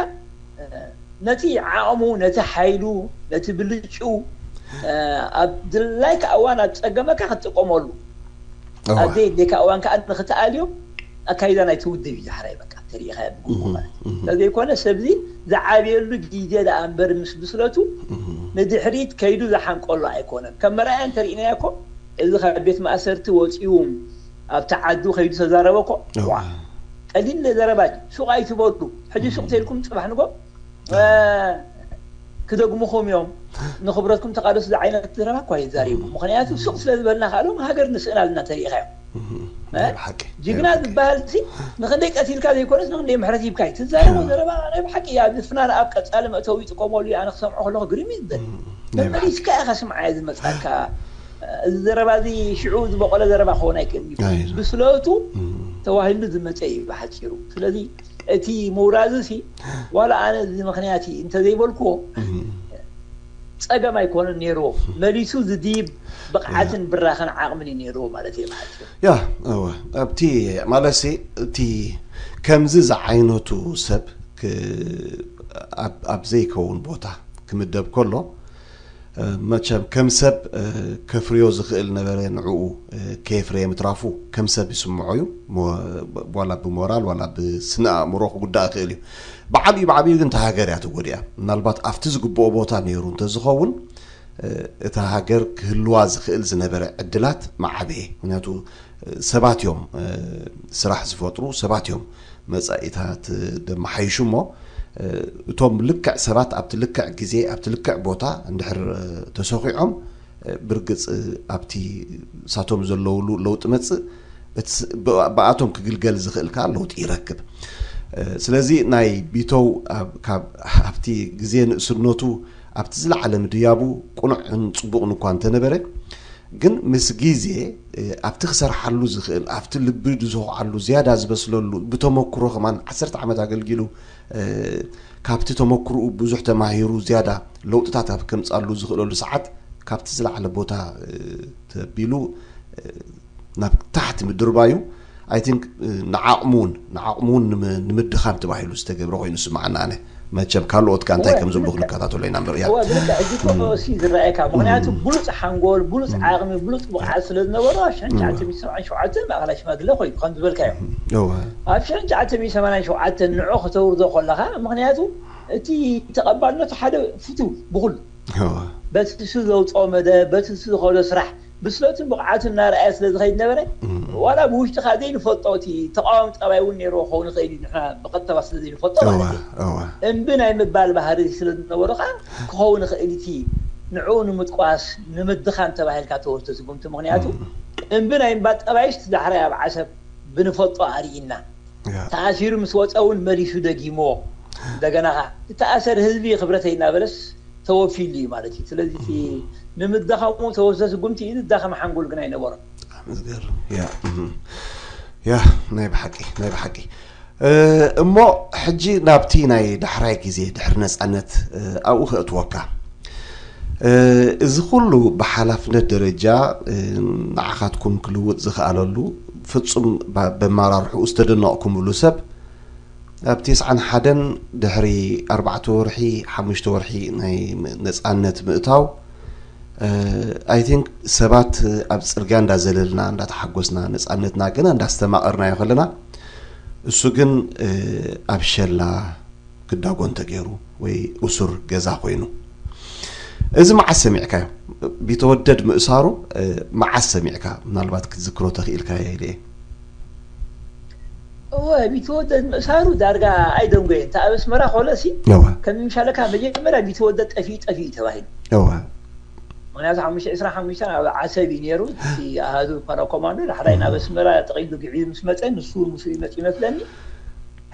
ነቲ ዓቕሙ ነቲ ሓይሉ ነቲ ብልጭኡ ኣብ ድላይካ እዋን ኣብ ፀገመካ ክትጥቀመሉ ኣብ ዘይድሌካ እዋን ከዓ ንክትኣልዮ ኣካይዳ ናይቲ ውድብ እዩ ዝሓራይ በቃ ተሪኢኻ ብግቡ ማለት እዩ። ስለዘይኮነ ሰብዚ ዝዓብየሉ ግዜ ደኣ እምበር ምስ ብስለቱ ንድሕሪት ከይዱ ዝሓንቀሉ ኣይኮነን። ከም መርኣያ እንተሪእናዮ እኮ እዚ ካብ ቤት ማእሰርቲ ወፂኡ ኣብቲ ዓዱ ከይዱ ተዛረበ እኮ ዋ ቀሊል ዘረባ እዩ። ሱቕ ኣይትበሉ ሕጂ ሱቕ ተልኩም ፅባሕ ንጎ ክደግሙኹም እዮም ንክብረትኩም ተቃለሱ ዝዓይነት ዘረባ እኳ ይዛሪቡ። ምክንያቱ ሱቕ ስለ ዝበልና ካልኦም ሃገር ንስእን ኣለና ተሪኢኻዮም ጅግና ዝበሃል ሲ ንክንደይ ቀቲልካ ዘይኮነስ ንክንደይ ምሕረት ሂብካ እዩ ትዛረቦ ዘረባ ናይ ብሓቂ ኣብ ዝፍናን ኣብ ቀፃሊ መእተዊ ይጥቀመሉ እዩ። ኣነ ክሰምዖ ከለኩ ግርም እዩ ዝበል መመሊስካ ኢኻ ስምዓ እየ ዝመፅኣካ። እዚ ዘረባ እዚ ሽዑ ዝበቆለ ዘረባ ክኸውን ኣይክእል እዩ። ብስለቱ ተዋሂሉ ዝመፀ እዩ ብሓፂሩ። ስለዚ እቲ ምውራዙ ሲ ዋላ ኣነ እዚ ምክንያት እዩ እንተዘይበልክዎ ፀገም ኣይኮነን ነይርዎ። መሊሱ ዝድይብ ብቕዓትን ብራኸን ዓቕምን እዩ ነይርዎ ማለት እየ ብሓፂሩ። ያ እወ ኣብቲ ማለት ሲ እቲ ከምዚ ዝዓይነቱ ሰብ ኣብ ዘይከውን ቦታ ክምደብ ከሎ መቸም ከም ሰብ ከፍርዮ ዝኽእል ነበረ ንዕኡ ከየፍረየ ምትራፉ ከም ሰብ ይስምዖ እዩ። ዋላ ብሞራል ዋላ ብስነ ኣእምሮ ክጉዳእ ይኽእል እዩ። ብዓብዩ ብዓብዩ ግን እታ ሃገር እያ ተጎዲኣ። ምናልባት ኣብቲ ዝግብኦ ቦታ ነይሩ እንተዝኸውን እታ ሃገር ክህልዋ ዝኽእል ዝነበረ ዕድላት መዓበየ። ምክንያቱ ሰባት እዮም ስራሕ ዝፈጥሩ፣ ሰባት እዮም መፃኢታት ደመሓይሹ እሞ እቶም ልክዕ ሰባት ኣብቲ ልክዕ ግዜ ኣብቲ ልክዕ ቦታ እንድሕር ተሰኺዖም ብርግፅ ኣብቲ ሳቶም ዘለውሉ ለውጢ መፅእ ብኣቶም ክግልገል ዝኽእል ከዓ ለውጢ ይረክብ። ስለዚ ናይ ቢተው ኣብቲ ግዜ ንእስነቱ ኣብቲ ዝለዓለ ምድያቡ ቁኑዕን ፅቡቕን እኳ እንተነበረ ግን ምስ ግዜ ኣብቲ ክሰርሓሉ ዝኽእል ኣብቲ ልቢ ዝሰኹዓሉ ዝያዳ ዝበስለሉ ብተመክሮ ከማን ዓሰርተ ዓመት ኣገልጊሉ ካብቲ ተመክርኡ ብዙሕ ተማሂሩ ዝያዳ ለውጥታት ኣብ ከምፃሉ ዝኽእለሉ ሰዓት ካብቲ ዝለዓለ ቦታ ተቢሉ ናብ ታሕቲ ምድርባዩ I think ንዓቕሙ እውን ንዓቕሙ እውን ንምድኻም ተባሂሉ ዝተገብረ ኮይኑ ዝስማዓና ኣነ መቸም ካልኦት ከ እንታይ ከም ዝብሉ ክንከታተሎ ኢና እምበር እያ እዋ ብልክዕ ሕጂ እኮ እሲ ዝረኣየካ ምክንያቱ ብሉፅ ሓንጎል ብሉፅ ዓቕሚ ብሉፅ ብቕዓት ስለ ዝነበሮ ኣብ ሽሕን ትሽዓተ ሚእትን ሰብዓን ሸውዓተን ማእኸላይ ሽማግለ ኮይኑ ከም ዝበልካዮ እወ ኣብ ሽሕን ትሽዓተ ሚእትን ሰማንያን ሸውዓተን ንዑ ከተውርዶ ከለኻ ምክንያቱ እቲ ተቐባልነቱ ሓደ ፍትው ብኩሉ በቲ እሱ ዘውፅኦ መደብ በቲ እሱ ዝኸዶ ስራሕ ብስለቱን ብቕዓቱን እናረኣየ ስለ ዝኸይድ ነበረ ዋላ ብውሽጥኻ ዘይንፈልጦ እቲ ተቃዋሚ ጠባይ እውን ነይርዎ ክኸውን ይኽእል እዩ ንሕና ብቐጥታ ስለ ዘይንፈልጦ ማለት እዩ እምቢ ናይ ምባል ባህሪ ስለ ዝነበሩ ከዓ ክኸውን ይኽእል እቲ ንዕኡ ንምጥቋስ ንምድኻም ተባሂልካ ተወስዶ ስጉምቲ ምክንያቱ እምቢ ናይ ምባል ጠባይሽ ዳሕራይ ኣብ ዓሰብ ብንፈልጦ ኣርኢና ተኣሲሩ ምስ ወፀ እውን መሊሱ ደጊምዎ እንደገና ከዓ ዝተኣሰር ህዝቢ ክብረተይ እናበለስ ተወፊሉ እዩ ማለት እዩ። ስለዚ እቲ ንምድኻሙ ተወስዶ ስጉምቲ እዩ ዝዳኸም ሓንጎል ግን ኣይነበሮን። ብጣዕሚ ዝገርም ያ እህ። ያ ናይ ብሓቂ ናይ ብሓቂ እ፣ እሞ ሕጂ ናብቲ ናይ ዳሕራይ ግዜ ድሕሪ ነፃነት እ፣ ኣብኡ ከእትወካ እ፣ እዚ ኩሉ ብሓላፍነት ደረጃ እ፣ ንዓኻትኩም ክልውጥ ዝኸኣለሉ ፍጹም ባ- በመራርሕኡ ዝተደነቕኩምሉ ሰብ፣ ኣብ ተስዓን ሓደን ድሕሪ ኣርባዕተ ወርሒ፣ ሓሙሽተ ወርሒ ናይ ም- ነጻነት ምእታው፣ I think ሰባት ኣብ ጽርግያ እንዳዘለልና እንዳተሓጎስና፣ ነጻነትና ገና እንዳስተማቐርናዮ ከለና፣ እሱ ግን ኣብ ሸላ ክዳጎን ተገይሩ ወይ እሱር ገዛ ኮይኑ። እዚ መዓስ ሰሚዕካዮ? ቢተወደድ ምእሳሩ መዓስ ሰሚዕካ? ምናልባት ክትዝክሮ ተኽኢልካ ኢለ እየ። እወ፣ ቢተወደድ ምእሳሩ ዳርጋ ኣይደንጎየን። እንተ ኣብ ኣስመራ ኮለሲ እወ ከምሻለካ መጀመርያ ቢተወደድ ጠፊኡ ጠፊኡ ተባሂሉ። እወ ምክንያቱ ሓሙሽተ ዕስራ ሓሙሽተ ኣብ ዓሰብ እዩ ነይሩ። እቲ ኣሃዱ ፓራኮማንዶ ዳሕራይ ናብ ኣስመራ ጠቒሉ ግዒ ምስ መፀ ንሱ ምስ ይመፅ ይመስለኒ።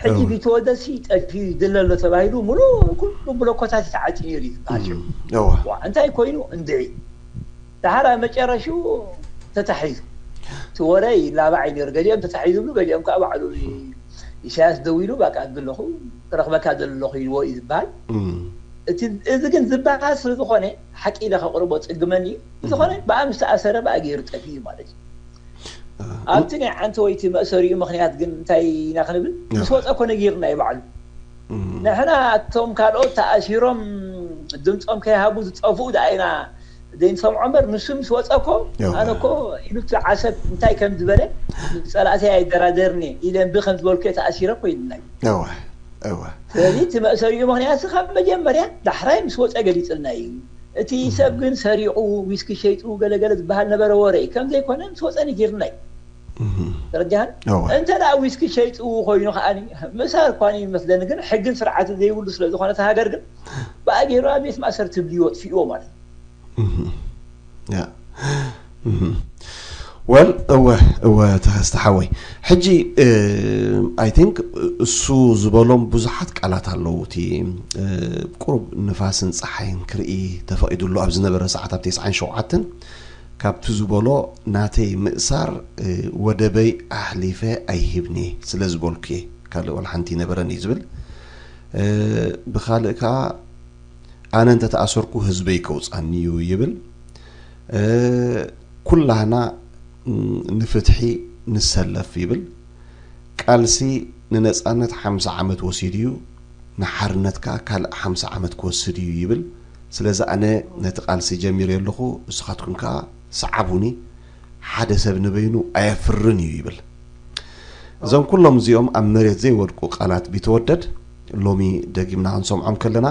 ሕጂ እወ። ቢተወደድ ሲ ጠፊኡ ይድለ ኣሎ ተባሂሉ ሙሉ ኩሉ ብሎኮታት ተዓፂ ነይሩ እዩ ዝበሃል ሽዑ። እወ ዋ እንታይ ኮይኑ እንድዒ ዳሕራ መጨረሽኡ ተታሒዙ እቲ ወረ ይላባዕ እዩ ነይሩ። ገሊኦም ተታሒዙ ብሉ ገሊኦም ከዓ ባዕሉ ኢሳያስ ደው ኢሉ በቃ ኣለኹ ረኽበካ ዘለኹ ኢልዎ እዩ ዝበሃል። እም፣ እቲ እዚ ግን ዝበሃል ስለ ዝኾነ ሓቂ ኢለ ከቕርቦ ጽግመኒ እዩ። ብዝኾነ ብኣም ዝተኣሰረ ብኣ ገይሩ ጠፊኡ ማለት እዩ። ኣብቲ ናይ ዓንተ ወይቲ መእሰሪኡ ምኽንያት ግን እንታይ ኢና ክንብል ምስ ወፀ እኮ ነጊርና እዩ ባዕሉ። እም፣ ንሕና እቶም ካልኦት ተኣሲሮም ድምፆም ከይሃቡ ዝጠፍኡ ደኣ ኢና ዘይንሰምዖ እምበር ንሱ ምስ ወፀ እኮ ያው። ኣነ እኮ ኢሉ እቲ ዓሰብ እንታይ ከም ዝበለ ንፀላእተይ ኣይደራደርኒ ኢለ እምቢ ከም ዝበልኩ እየ ተኣሲረ እኮ ኢልና እዩ። እወ እወ ስለዚ እቲ መእሰሪኡ ምኽንያት ካብ መጀመርያ ዳሕራይ ምስ ወፀ ገሊፅልና እዩ። እቲ ሰብ ግን ሰሪቑ ዊስኪ ሸይጡ ገለገለ ዝበሃል ነበረ ወረ እዩ። ከም ዘይኮነ ምስ ወፀ ነጊርና እዩ። እም፣ ተረዲሃን እወ እንተ ደኣ ዊስኪ ሸይጡ ኮይኑ ከዓኒ ምእሳር እኳ ይመስለኒ ግን ሕግን ስርዓትን ዘይብሉ ስለ ዝኾነ እቲ ሃገር ግን ብኣ ገይሩ ኣብ ቤት ማእሰርቲ ብልዎ ጥፊእዎ ማለት እዩ። እም፣ ያ እም። ወል እወ እወ ተኸስተ ሓወይ ሕጂ I think እሱ ዝበሎም ብዙሓት ቃላት ኣለዉ። እቲ እ፣ ቁሩብ ንፋስን ፀሓይን ክርኢ ተፈቒዱሉ ኣብ ዝነበረ ሰዓት ኣብ ተስዓን ሸውዓተን ካብቲ ዝበሎ ናተይ ምእሳር እ፣ ወደበይ ኣሕሊፈ ኣይህብኒ ስለ ዝበልኩ እየ ካልእ ዋላ ሓንቲ ይነበረን እዩ ዝብል እ፣ ብኻልእ ከዓ ኣነ እንተተኣሰርኩ ህዝበይ ከውፃኒ እዩ ይብል። እ፣ ኩላህና ም፣ ንፍትሒ ንሰለፍ ይብል። ቃልሲ ንነፃነት ሓምሳ ዓመት ወሲዱ እዩ፣ ንሓርነት ከዓ ካልእ ሓምሳ ዓመት ክወስድ እዩ ይብል። ስለዚ ኣነ ነቲ ቃልሲ ጀሚረ ኣለኹ፣ ንስኻትኩም ከዓ ሰዓቡኒ። ሓደ ሰብ ንበይኑ ኣየፍርን እዩ ይብል። እዞም ኩሎም እዚኦም ኣብ መሬት ዘይወድቁ ቃላት ቢተወደድ ሎሚ ደጊምና ክንሰምዖም ከለና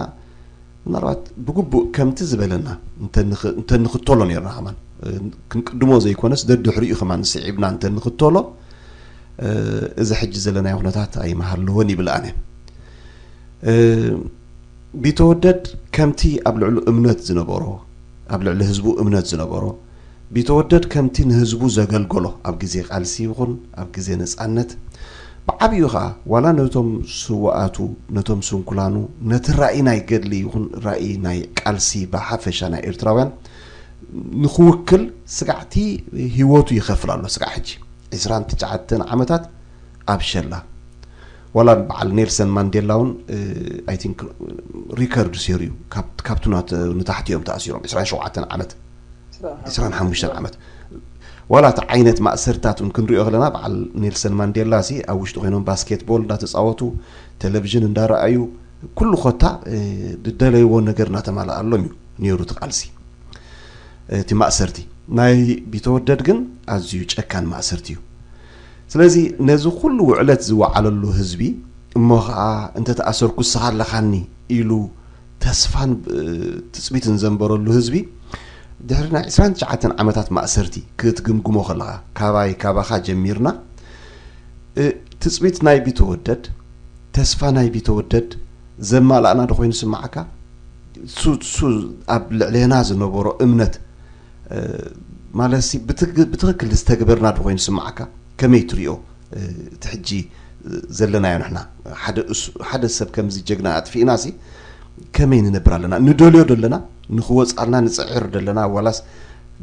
ምናልባት ብግቡእ ከምቲ ዝበለና እንተንኽ- እንተንኽተሎ ነርና ከማን እ፣ ክንቅድሞ ዘይኮነስ ደድሕሪኡ ከማን ስዒብና እንተንኽተሎ እ፣ እዚ ሕጂ ዘለናዮ ኩነታት ኣይምሃለዎን ይብል ኣነ። እ፣ ቢተወደድ ከምቲ ኣብ ልዕሉ እምነት ዝነበሮ ኣብ ልዕሊ ህዝቡ እምነት ዝነበሮ ቢተወደድ ከምቲ ንህዝቡ ዘገልገሎ ኣብ ግዜ ቃልሲ ይኹን ኣብ ግዜ ነፃነት ብዓብዩ ኸዓ ዋላ ነቶም ስውኣቱ ነቶም ስንኩላኑ ነቲ ራእይ ናይ ገድሊ ይኹን ራእይ ናይ ቃልሲ ብሓፈሻ ናይ ኤርትራውያን ንክውክል ስጋዕቲ ህይወቱ ይኸፍል ኣሎ። ስጋዕ ሕጂ ዕስራን ትሽዓተን ዓመታት ኣብ ሸላ ዋላ በዓል ኔልሰን ማንዴላ እውን I think ሪከርድ ሰይሩ እዩ። ካብ- ካብቱ ናተ- ንታሕቲ እዮም ተኣሲሮም ዕስራን ሸውዓተን ዓመት ዕስራን ሓሙሽተን ዓመት ዋላ እቲ ዓይነት ማእሰርታት እውን ክንሪኦ ከለና በዓል ኔልሰን ማንዴላ ሲ ኣብ ውሽጢ ኮይኖም ባስኬትቦል እንዳተፃወቱ ቴሌቪዥን እንዳረኣዩ ኩሉ ኮታ እ፣ ዝደለይዎ ነገር እናተማልኣሎም እዩ ነይሩ እቲ ቃልሲ እቲ ማእሰርቲ ናይ ቢተወደድ ግን ኣዝዩ ጨካን ማእሰርቲ እዩ። ስለዚ ነዚ ኩሉ ውዕለት ዝወዓለሉ ህዝቢ እሞ ኸዓ እንተተኣሰርኩ ንስኻ ኣለኻኒ ኢሉ ተስፋን እ፣ ትፅቢትን ዘንበረሉ ህዝቢ ድሕሪ ናይ ዕስራን ትሽዓተን ዓመታት ማእሰርቲ ክትግምግሞ ከለኻ ካባይ ካባኻ ጀሚርና እ፣ ትፅቢት ናይ ቢተወደድ ተስፋ ናይ ቢተወደድ ዘማልኣና ዶ ኮይኑ ስማዓካ? እሱ እሱ ኣብ ልዕሌና ዝነበሮ እምነት እ፣ ማለት ሲ ብትግ- ብትኽክል ዝተግበርና ዶ ኮይኑ ስማዓካ? ከመይ ትሪኦ እ፣ እቲ ሕጂ ዘለናዮ ንሕና ሓደ እሱ- ሓደ ሰብ ከምዚ ጀግና ኣጥፊእና ሲ ከመይ ንነብር ኣለና? ንደልዮ ዶ ኣለና ንክወፅኣልና ንፅዕር ዶ ኣለና ዋላስ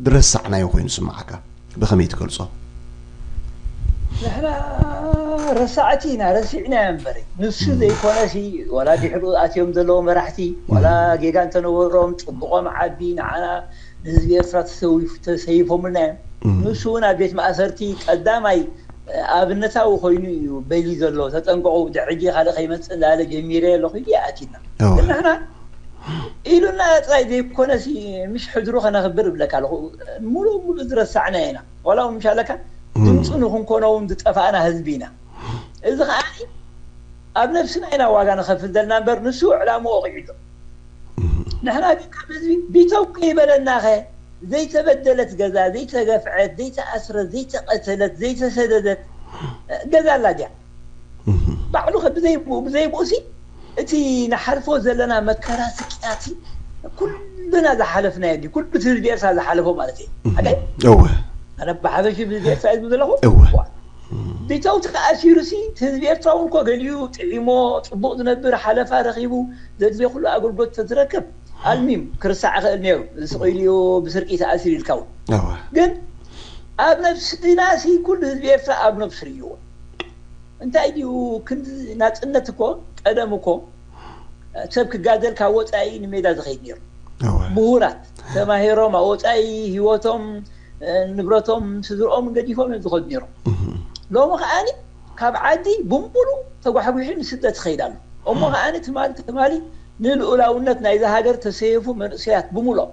ዝረሳዕናዮ ኮይኑ ስማዓካ? ብኸመይ ትገልጾ? ንሕና ረሳዕቲ ኢና ረሲዕናዮ እምበር ንሱ ዘይኮነ ሲ ዋላ ድሕሩ ኣትዮም ዘለዉ መራሕቲ ዋላ ጌጋ እንተነበሮም ፅቡቆም ዓቢ ንዓና ንህዝቢ ኤርትራ ተሰይፎምልና እዮም። ንሱ እውን ኣብ ቤት ማእሰርቲ ቀዳማይ ኣብነታዊ ኮይኑ እዩ በሊ ዘሎ። ተጠንቀቑ፣ ድሕጂ ካልእ ከይመጽእ እንዳለ ጀሚረ ኣለኹ ኢሉ ይኣቲና። እወ። ግን ንሕና ኢሉና ጥራይ ዘይኮነሲ፣ ምሽ ሕድሩ ከነኽብር እብለካ ኣለኹ። ሙሉእ ሙሉእ ዝረሳዕና ኢና። ዋላ እውን ምሽ ኣለካ፣ ድምፁ ንክንኮኖ እውን ዝጠፋእና ህዝቢ ኢና። እዚ ከዓ ኣብ ነፍስና ኢና ዋጋ ንኸፍል ዘለና እምበር፣ ንሱ ዕላምኡ ኣውቂዑ ኣሎ። ንሕና ግን ከም ህዝቢ ቢተው ከይበለናኸ፣ ዘይተበደለት ገዛ፣ ዘይተገፍዐት፣ ዘይተኣስረት፣ ዘይተቐተለት፣ ዘይተሰደደት ገዛ ኣላ ድያ? ባዕሉ ከ ብዘይ ብኡ ብዘይ ብኡሲ፣ እቲ ንሓልፎ ዘለና መከራ፣ ስቅያት ኩልና ዝሓለፍናዮ ድዩ? ኩሉ እቲ ህዝቢ ኤርትራ ዝሓለፎ ማለት እዩ። ሓቀይ? እወ ኣነ ብሓፈሽ ህዝቢ ኤርትራ እዩ ዝብል ዘለኹ። እወ ቢተው ተኣሲሩሲ፣ እቲ ህዝቢ ኤርትራ እውን እኮ ገሊኡ ጥዒሞ፣ ጽቡቕ ዝነብር ሓለፋ ረኺቡ፣ ዘድልዮ ኩሉ ኣገልግሎት ተዝረክብ፣ ኣልሚም ክርስዕ ይኽእል ነይሩ። ስቕ ኢሉ እዩ ብስርቂ ተኣሲሩ ኢልካ እውን። እወ ግን ኣብ ነፍስናሲ ኩሉ ህዝቢ ኤርትራ ኣብ ነፍሱ ርእይዎ። እንታይ ድዩ ክንዲ ናጽነት እኮ፣ ቀደም እኮ ሰብ ክጋደል ካብ ወጻኢ ንሜዳ ዝኸይድ ነይሩ። እወ ምሁራት ተማሂሮም ኣብ ወጻኢ ህይወቶም፣ ንብረቶም፣ ስድርኦም ገዲፎም እዮም ዝኸዱ ነይሮም። ሎሚ ከዓኒ ካብ ዓዲ ብምሉእ ተጓሕጒሑ ንስደት ይኸይድ ኣሎ። እሞ ከዓኒ ትማሊ ትማሊ ንልኡላውነት ናይዛ ሃገር ተሰየፉ መንእሰያት ብምሉኦም፣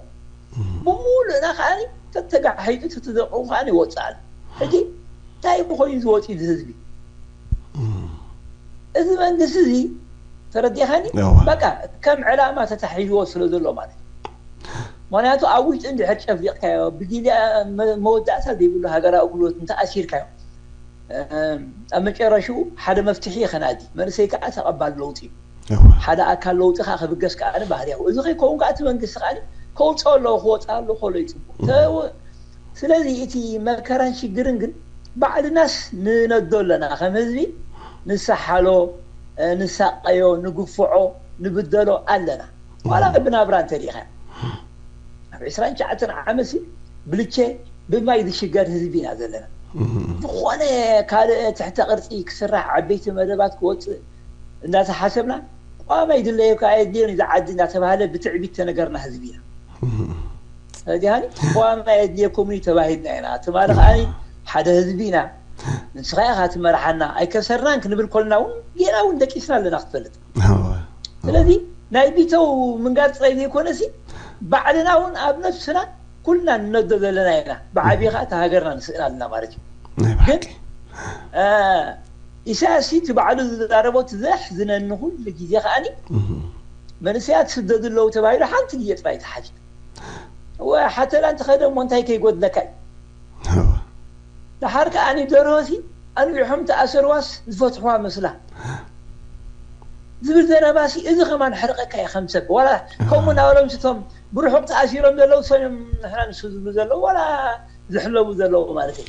ብምሉእና ከዓኒ ተተጋሒጡ ተተደቂቑ ከዓኒ ይወጽእ ኣሎ። ሕጂ እንታይ ኮይኑ ዝወጽእ እዚ ህዝቢ? እዚ መንግስቲ እዚ፣ ተረዲኻኒ? እወ። በቃ ከም ዕላማ ተታሒዝዎ ስለ ዘሎ ማለት እዩ። ምኽንያቱ ኣብ ውሽጢ እንድሕር ጨፍሊቕካዮ፣ ብግዜ መ- መወዳእታ ዘይብሉ ሃገራዊ ኣገልግሎት እንተኣሲርካዮ፣ እም፣ ኣብ መጨረሽኡ ሓደ መፍትሒ ይኸናዲ። መንእሰይ ከዓ ተቐባል ለውጢ እዩ። እወ ሓደ ኣካል ለውጢ ከዓ ክብገስ ከዓ ባህርያዊ። እዚ ከይከውን ከዓ እቲ መንግስቲ ከዓ ከውፅኦ ኣለዎ፣ ክወፅእ ኣለዎ፣ ከሎ ይፅቡቅ። ተው-፣ ስለዚ እቲ መከራን ሽግርን ግን ባዕልናስ ንነዶ ኣለና። ከም ህዝቢ ንሰሓሎ፣ እ፣ ንሳቀዮ፣ ንግፍዖ፣ ንብደሎ ኣለና። ዋላ ብናብራ እንተሪኢኻ፣ ኣብ ዕስራን ትሽዓተን ዓመት ሲ ብልቼ ብማይ ዝሽገር ህዝቢ ኢና ዘለና። ዝኾነ ካልእ ትሕተ ቅርጺ ክስራሕ፣ ዓበይቲ መደባት ክወጽእ እንዳተሓሰብና፣ ቋማይ ድለየካ ኣየድልዮን እዩ ዝዓዲ እንዳተባሃለ ብትዕቢት ተነገርና ህዝቢ ኢና። ስለዚሃኒ ቋማይ ኣየድልየኩም እዩ ተባሂልና ኢና። ትማሊ ከዓኒ ሓደ ህዝቢ ኢና፣ ንስኻ ኢኻ ትመርሓና፣ ኣይከሰርናን ክንብል ኮልና እውን ጌና እውን ደቂስና ኣለና ክትፈልጥ። እወ ስለዚ ናይ ቢተው ምንጋር ጥራይ ዘይኮነሲ፣ ባዕልና እውን ኣብ ነብስና ኩልና ንነዶ ዘለና ኢና። ብዓቢ ከዓ እቲ ሃገርና ንስእን ኣለና ማለት እዩ። ናይ ግን ብሓቂ እ፣ ኢሳያስ እቲ ባዕሉ ዝዛረቦ እቲ ዘሕዝነኒ ኩሉ ግዜ ከዓኒ፣ መንእሰያት ስደዱ ኣለዉ ተባሂሉ ሓንቲ ግዜ ጥራይ ተሓቲቱ። ወ ሓተላ እንተኸደ እሞ እንታይ ከይጎድለካ እዩ? እወ ደሓር ከዓኒ ደርሆሲ ኣንዊሖም ተኣሰርዋስ ዝፈትሕዋ መስላ ዝብል ዘረባሲ፣ እዚ ከማን ሕርቐካ እዩ ከም ሰብ። ዋላ ከምኡ እናበሎም ስቶም ብርሑቕ ተኣሲሮም ዘለዉ ሰዮም ንሕና ንሱ ዝብሉ ዘለዉ ዋላ ዝሕለቡ ዘለዉ ማለት እዩ።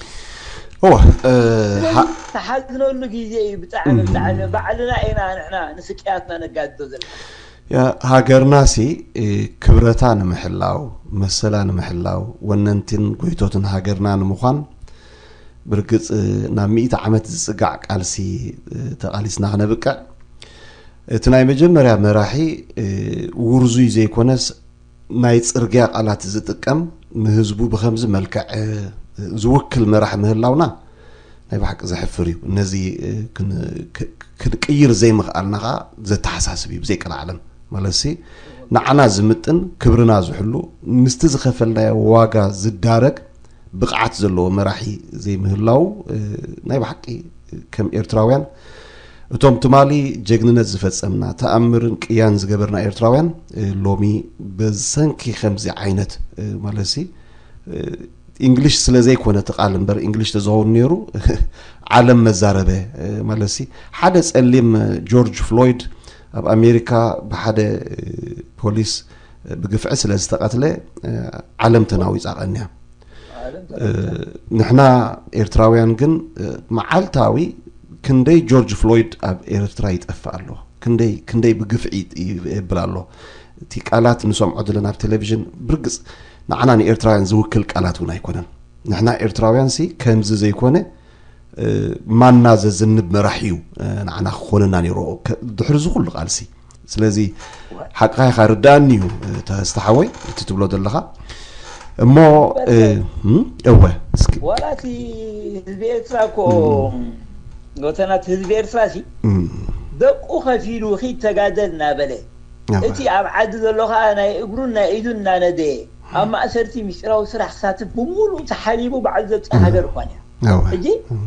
እወ እ፣ ስለዚ ሀ- ተሓዝነሉ ግዜ እዩ። ብጣዕሚ ብጣዕሚ ባዕልና ኢና ንሕና ንስቅያትና ነጋድዶ ዘለና። ያ፣ ሃገርናሲ እ፣ ክብረታ ንምሕላው፣ መሰላ ንምሕላው፣ ወነንትን ጎይቶትን ሃገርና ንምዃን ብርግጽ እ፣ ናብ ሚእቲ ዓመት ዝጽጋዕ ቃልሲ እ፣ ተቓሊስና ክነብቅዕ፣ እቲ ናይ መጀመርያ መራሒ እ፣ ውርዙይ ዘይኮነስ ናይ ጽርግያ ቃላት ዝጥቀም፣ ንህዝቡ ብኸምዚ መልክዕ እ፣ ዝውክል መራሒ ምህላውና ናይ ብሓቂ ዘሕፍር እዩ። ነዚ እ፣ ክን- ክ- ክንቅይር ዘይምኽኣልና ኸዓ ዘተሓሳስብ እዩ ብዘይ ቅድዓለም። ማለትሲ ንዓና ዝምጥን ክብርና ዝሕሉ፣ ምስቲ ዝኸፈልናዮ ዋጋ ዝዳረግ ብቕዓት ዘለዎ መራሒ ዘይምህላው እ፣ ናይ ብሓቂ ከም ኤርትራውያን፣ እቶም ትማሊ ጀግንነት ዝፈጸምና፣ ተኣምርን ቅያን ዝገበርና ኤርትራውያን እ፣ ሎሚ ብሰንኪ ከምዚ ዓይነት እ፣ ማለትሲ እ፣ ኢንግሊሽ ስለ ዘይኮነ እቲ ቃል እምበር፣ ኢንግሊሽ ተዝኸውን ነይሩ ዓለም መዛረበ እ፣ ማለትሲ ሓደ ጸሊም እ፣ ጆርጅ ፍሎይድ ኣብ ኣሜሪካ ብሓደ እ፣ ፖሊስ እ፣ ብግፍዒ ስለ ዝተቐትለ እ፣ ዓለም ተናዊጻ ቀንያ። ዓለም እ፣ ንሕና ኤርትራውያን ግን እ፣ መዓልታዊ ክንደይ ጆርጅ ፍሎይድ ኣብ ኤርትራ ይጠፍእ ኣሎ፣ ክንደይ ክንደይ ብግፍዒ ይ- የብል ኣሎ። እቲ ቃላት ንሰምዖ ዘለና ኣብ ቴሌቪዥን ብርግጽ ንዓና ንኤርትራውያን ዝውክል ቃላት እውን ኣይኮነን። ንሕና ኤርትራውያን ሲ ከምዚ ዘይኮነ እ፣ ማና ዘዝንብ መራሒ እዩ እ፣ ንዓና ክኾነና ነይሩ ከ- ድሕሪ እዚ ኩሉ ቃልሲ። ስለዚ ሓቅኻ ኢኻ፣ ርዳኣኒ እዩ እ፣ ተኸስተ ሓወይ እቲ ትብሎ ዘለኻ። እሞ እ፣ እም፣ እወ እስኪ ዋላ እቲ ህዝቢ ኤርትራ እኮ ጎተና እቲ ህዝቢ ኤርትራ ሲ እም፣ ደቁ ከፊሉ ኺድ ተጋደል እናበለ እወ እቲ ኣብ ዓዲ ዘሎ ከዓ ናይ እግሩን ናይ ኢዱን እናነደየ ኣብ ማእሰርቲ ምስጢራዊ ስራሕ ክሳትፍ ብምሉእ ተሓሊቡ ባዕሉ ዘብፅእ ሃገር እኳን እያ። እወ ሕጂ እም፣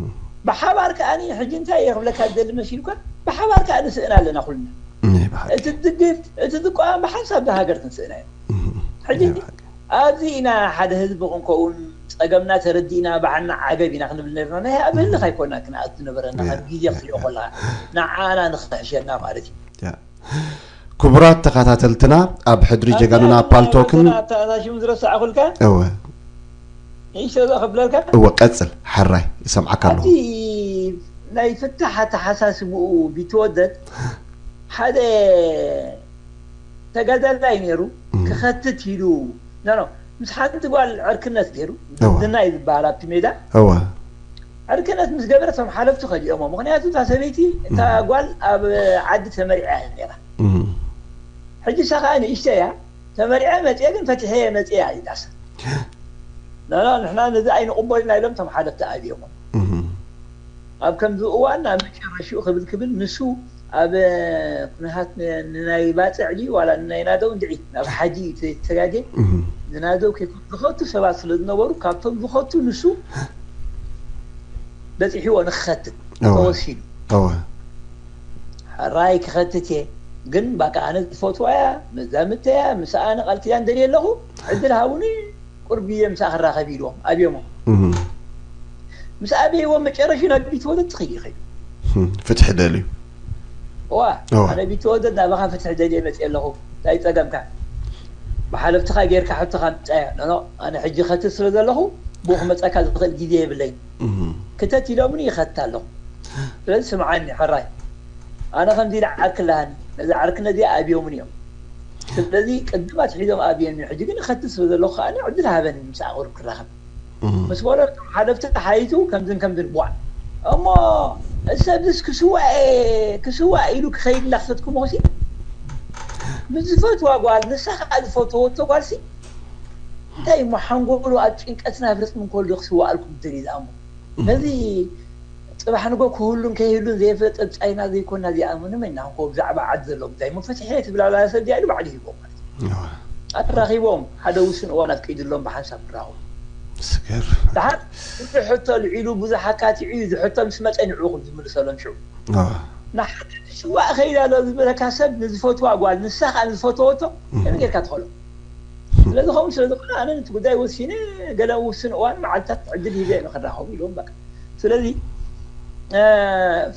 ብሓባር ከዓኒ ሕጂ እንታይ እየ ክብለካ ዝደሊ መሲልኳ ብሓባር ከዓ ንስእን ኣለና ኩልና። ናይ ብሓቂ እቲ ትድግፍ እቲ ትቋም ብሓንሳብ እዛ ሃገር ክንስእና ኢና። እም፣ ሕጂ ናይ ብሓቂ ኣብዚ ኢና ሓደ ህዝቢ ክንከውን ጸገምና ተረዲእና ባዕልና ዓገብ ኢና ክንብል ነርና ናይ ኣብ ህልኽ ኣይኮና ክንኣቱ ነበረና ካብ ግዜ ክትሪኦ ከለካ ንዓና ንኽሕሸና ማለት እዩ። ያ። ክቡራት ተኸታተልትና ኣብ ሕድሪ ጀጋኑና ፓልቶክን ኣታሽም ዝረሳዕኹልካ እወ ንእሽቶ ዛ ክብለልካ እወ ቀጽል ሓራይ ይሰምዓካ ኣለኹ። ኣቲ ናይ ፍታሕ ኣተሓሳስብኡ ቢትወደድ ሓደ ተጋዳላይ ነይሩ እም። ክኸትት ኢሉ ኖ ኖ ምስ ሓንቲ ጓል ዕርክነት ገይሩ እወ። ዝና እዩ ዝበሃል ኣብቲ ሜዳ እወ ዕርክነት ምስ ገበረ እቶም ሓለፍቱ ከሊኦሞ ምክንያቱ እታ ሰበይቲ እታ እም። ጓል ኣብ ዓዲ ተመሪዓ እያ ነራ እም። ሕጂ እሳ ከዓ ንእሽተ እያ ተመሪዐ መፅአ ግን ፈትሐ መፅአ ኢላስ ኖ ኖ ንሕና ነዚ ኣይንቕበልና ኢሎም እቶም ሓለፍቲ ኣብዮሞ እም። ኣብ ከምዚ እዋን ናብ መጨረሽኡ ክብል ክብል ንሱ ኣብ ኩነታት ን- ንናይ ባፅዕ ድዩ ዋላ ንናይ ናደው እንድዒ ናብ ሓጂ እዩ ተጋጌ እም። ንናደው ከይኮኑ ዝኸቱ ሰባት ስለ ዝነበሩ ካብቶም ዝኸቱ ንሱ በፂሕዎ ንክኸትት እወ። ተወሲኑ እወ። ሕራይ ክኸትት እየ ግን ባቃ ኣነ ዝፈትዋ እያ መዛምድተ እያ ምስ ኣነ ቃል ኪዳን ደልየ ኣለኹ ዕድል ሃቡኒ ቁርብ ግዜ ምሳኣ ክራኸብ ኢልዎም ኣብዮሞ እም። ምስ ኣበይዎም መጨረሽኡ ናብ ቢትወደድ ትኽእል ይኸዱ ፍትሒ ደልዩ ዋ እዋ። ኣነ ቢትወደድ ናባኻ ፍትሒ ደልየ መፅየ ኣለኹ እንታይ ፀገምካ ብሓለፍትኻ ጌርካ ሕቶኻ ምፃያ ኖኖ ኣነ ሕጂ ኸትት ስለ ዘለኹ ብኡ ክመፀካ ዝኽእል ግዜ የብለይ እም። ክተት ኢሎምኒ ይኸትት ኣለኹ ስለዚ ስምዓኒ ሕራይ ኣነ ከምዚ ኢለ ዓርኪ ኣለሃኒ ነዚ ዓርክነት እዚኣ ኣብዮምኒ እዮም ስለዚ ቅድም ኣትሒዞም ኣብዮምኒ ሕጂ ግን እኸትት ስለ ዘለኹ ከዓ ዕድል ሃበኒ ምስ ኣቕርብ ክራኸብ ምስ በሎ ሓለፍቲ ተሓይቱ ከምዝን ከምዝን ቧዕ እሞ ሰብስ ክስዋእ ክስዋእ ኢሉ ክኸይድ እንዳክሰትኩ ሞሲ ምስ ዝፈትዋ ጓል ንሳ ከዓ ዝፈተወቶ ጓልሲ እንታይ እሞ ሓንጎሉ ኣብ ጭንቀትና ኣብ ርፅሚ እንከሎ ክስዋኣልኩም ትደልዩ ዝኣሞ ነዚ ፅባሕ ንጎ ክህሉን ከይህሉን ዘየፍለጥ ፀብፃይና ዘይኮና እዚኣ ምንም ኢና ንኮ ብዛዕባ ዓዲ ዘሎ ጉዳይ እሞ ፈትሐ ትብላላ ሰብ እዚኣ ኢሉ ባዕሉ ሂቦ ማለት እዩ ኣራኺቦም ሓደ ውስን እዋን ኣፍቂድሎም ብሓንሳብ ክራኸቡ ስገር ደሓር ብዙሕ ሕቶ ልዒሉ ብዙሕ ኣካቲዑ እዩ ዝሕቶ ምስ መፀ ንዕኡ ዝምልሰሎም ሽዑ ንሓደ ሽዋእ ከይዳ ዶ ዝበለካ ሰብ ንዝፈትዋ ጓል ንሳ ከዓ ንዝፈተወቶ ከመይ ጌርካ ትኸሎ ስለዚ ከምኡ ስለ ዝኾነ ኣነ ነቲ ጉዳይ ወሲነ ገለ ውስን እዋን መዓልታት ዕድል ሂበ እየ ንክራኸቡ ኢሎም በቃ ስለዚ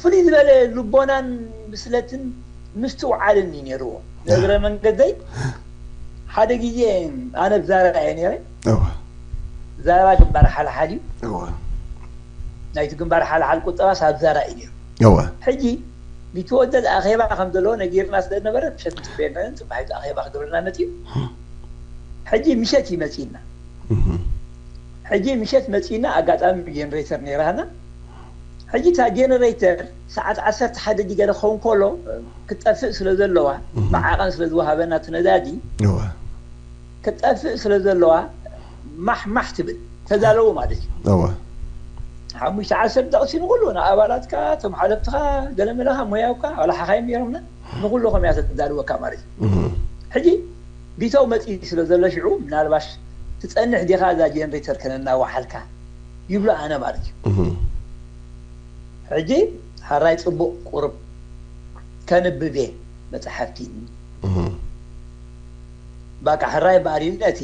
ፍሉይ ዝበለ ልቦናን ብስለትን ምስትውዓልን እዩ ነይርዎ ንእግረ መንገደይ ሓደ ግዜ ኣነ ብዛራ እየ ነይረ ዛራ ግንባር ሓልሓል እዩ ናይቲ ግንባር ሓልሓል ቁጠባስ ኣብ ዛራ እዩ ነይሩ ሕጂ ቢትወደድ ኣኼባ ከም ዘለዎ ነጊርና ስለ ዝነበረ ምሸት ምስ ቤርና ፅባሒቱ ኣኼባ ክገብረና መፅዩ ሕጂ ምሸት እዩ መፅና ሕጂ ምሸት መፂና ኣጋጣሚ ጀነሬተር ነይራና ሕጂ እታ ጀነሬተር ሰዓት ዓሰርተ ሓደ ዲገለ ክኸውን ከሎ ክትጠፍእ ስለ ዘለዋ ብዓቐን ስለ ዝወሃበና እቲ ነዳዲ ክትጠፍእ ስለ ዘለዋ ማሕ ማሕ ትብል ተዛለዉ ማለት እዩ እወ ሓሙሽተ ዓሰርተ ደቕሲ ንኩሉ ንኣባላትካ እቶም ሓለፍትኻ ገለመለኻ ሞያውካ ዋላ ሓኻይም ነይሮምና ንኩሉ ከም እያ ተዛልወካ ማለት እዩ ሕጂ ቢተው መፂ ስለ ዘሎ ሽዑ ምናልባሽ ትፀንሕ ዲኻ እዛ ጀነሬተር ከነናዋሓልካ ይብሎ ኣነ ማለት እዩ ሕጂ ሓራይ ፅቡቕ ቁርብ ከንብብ እየ መፅሓፍቲ ባቃ ሕራይ በኣሪኒ እቲ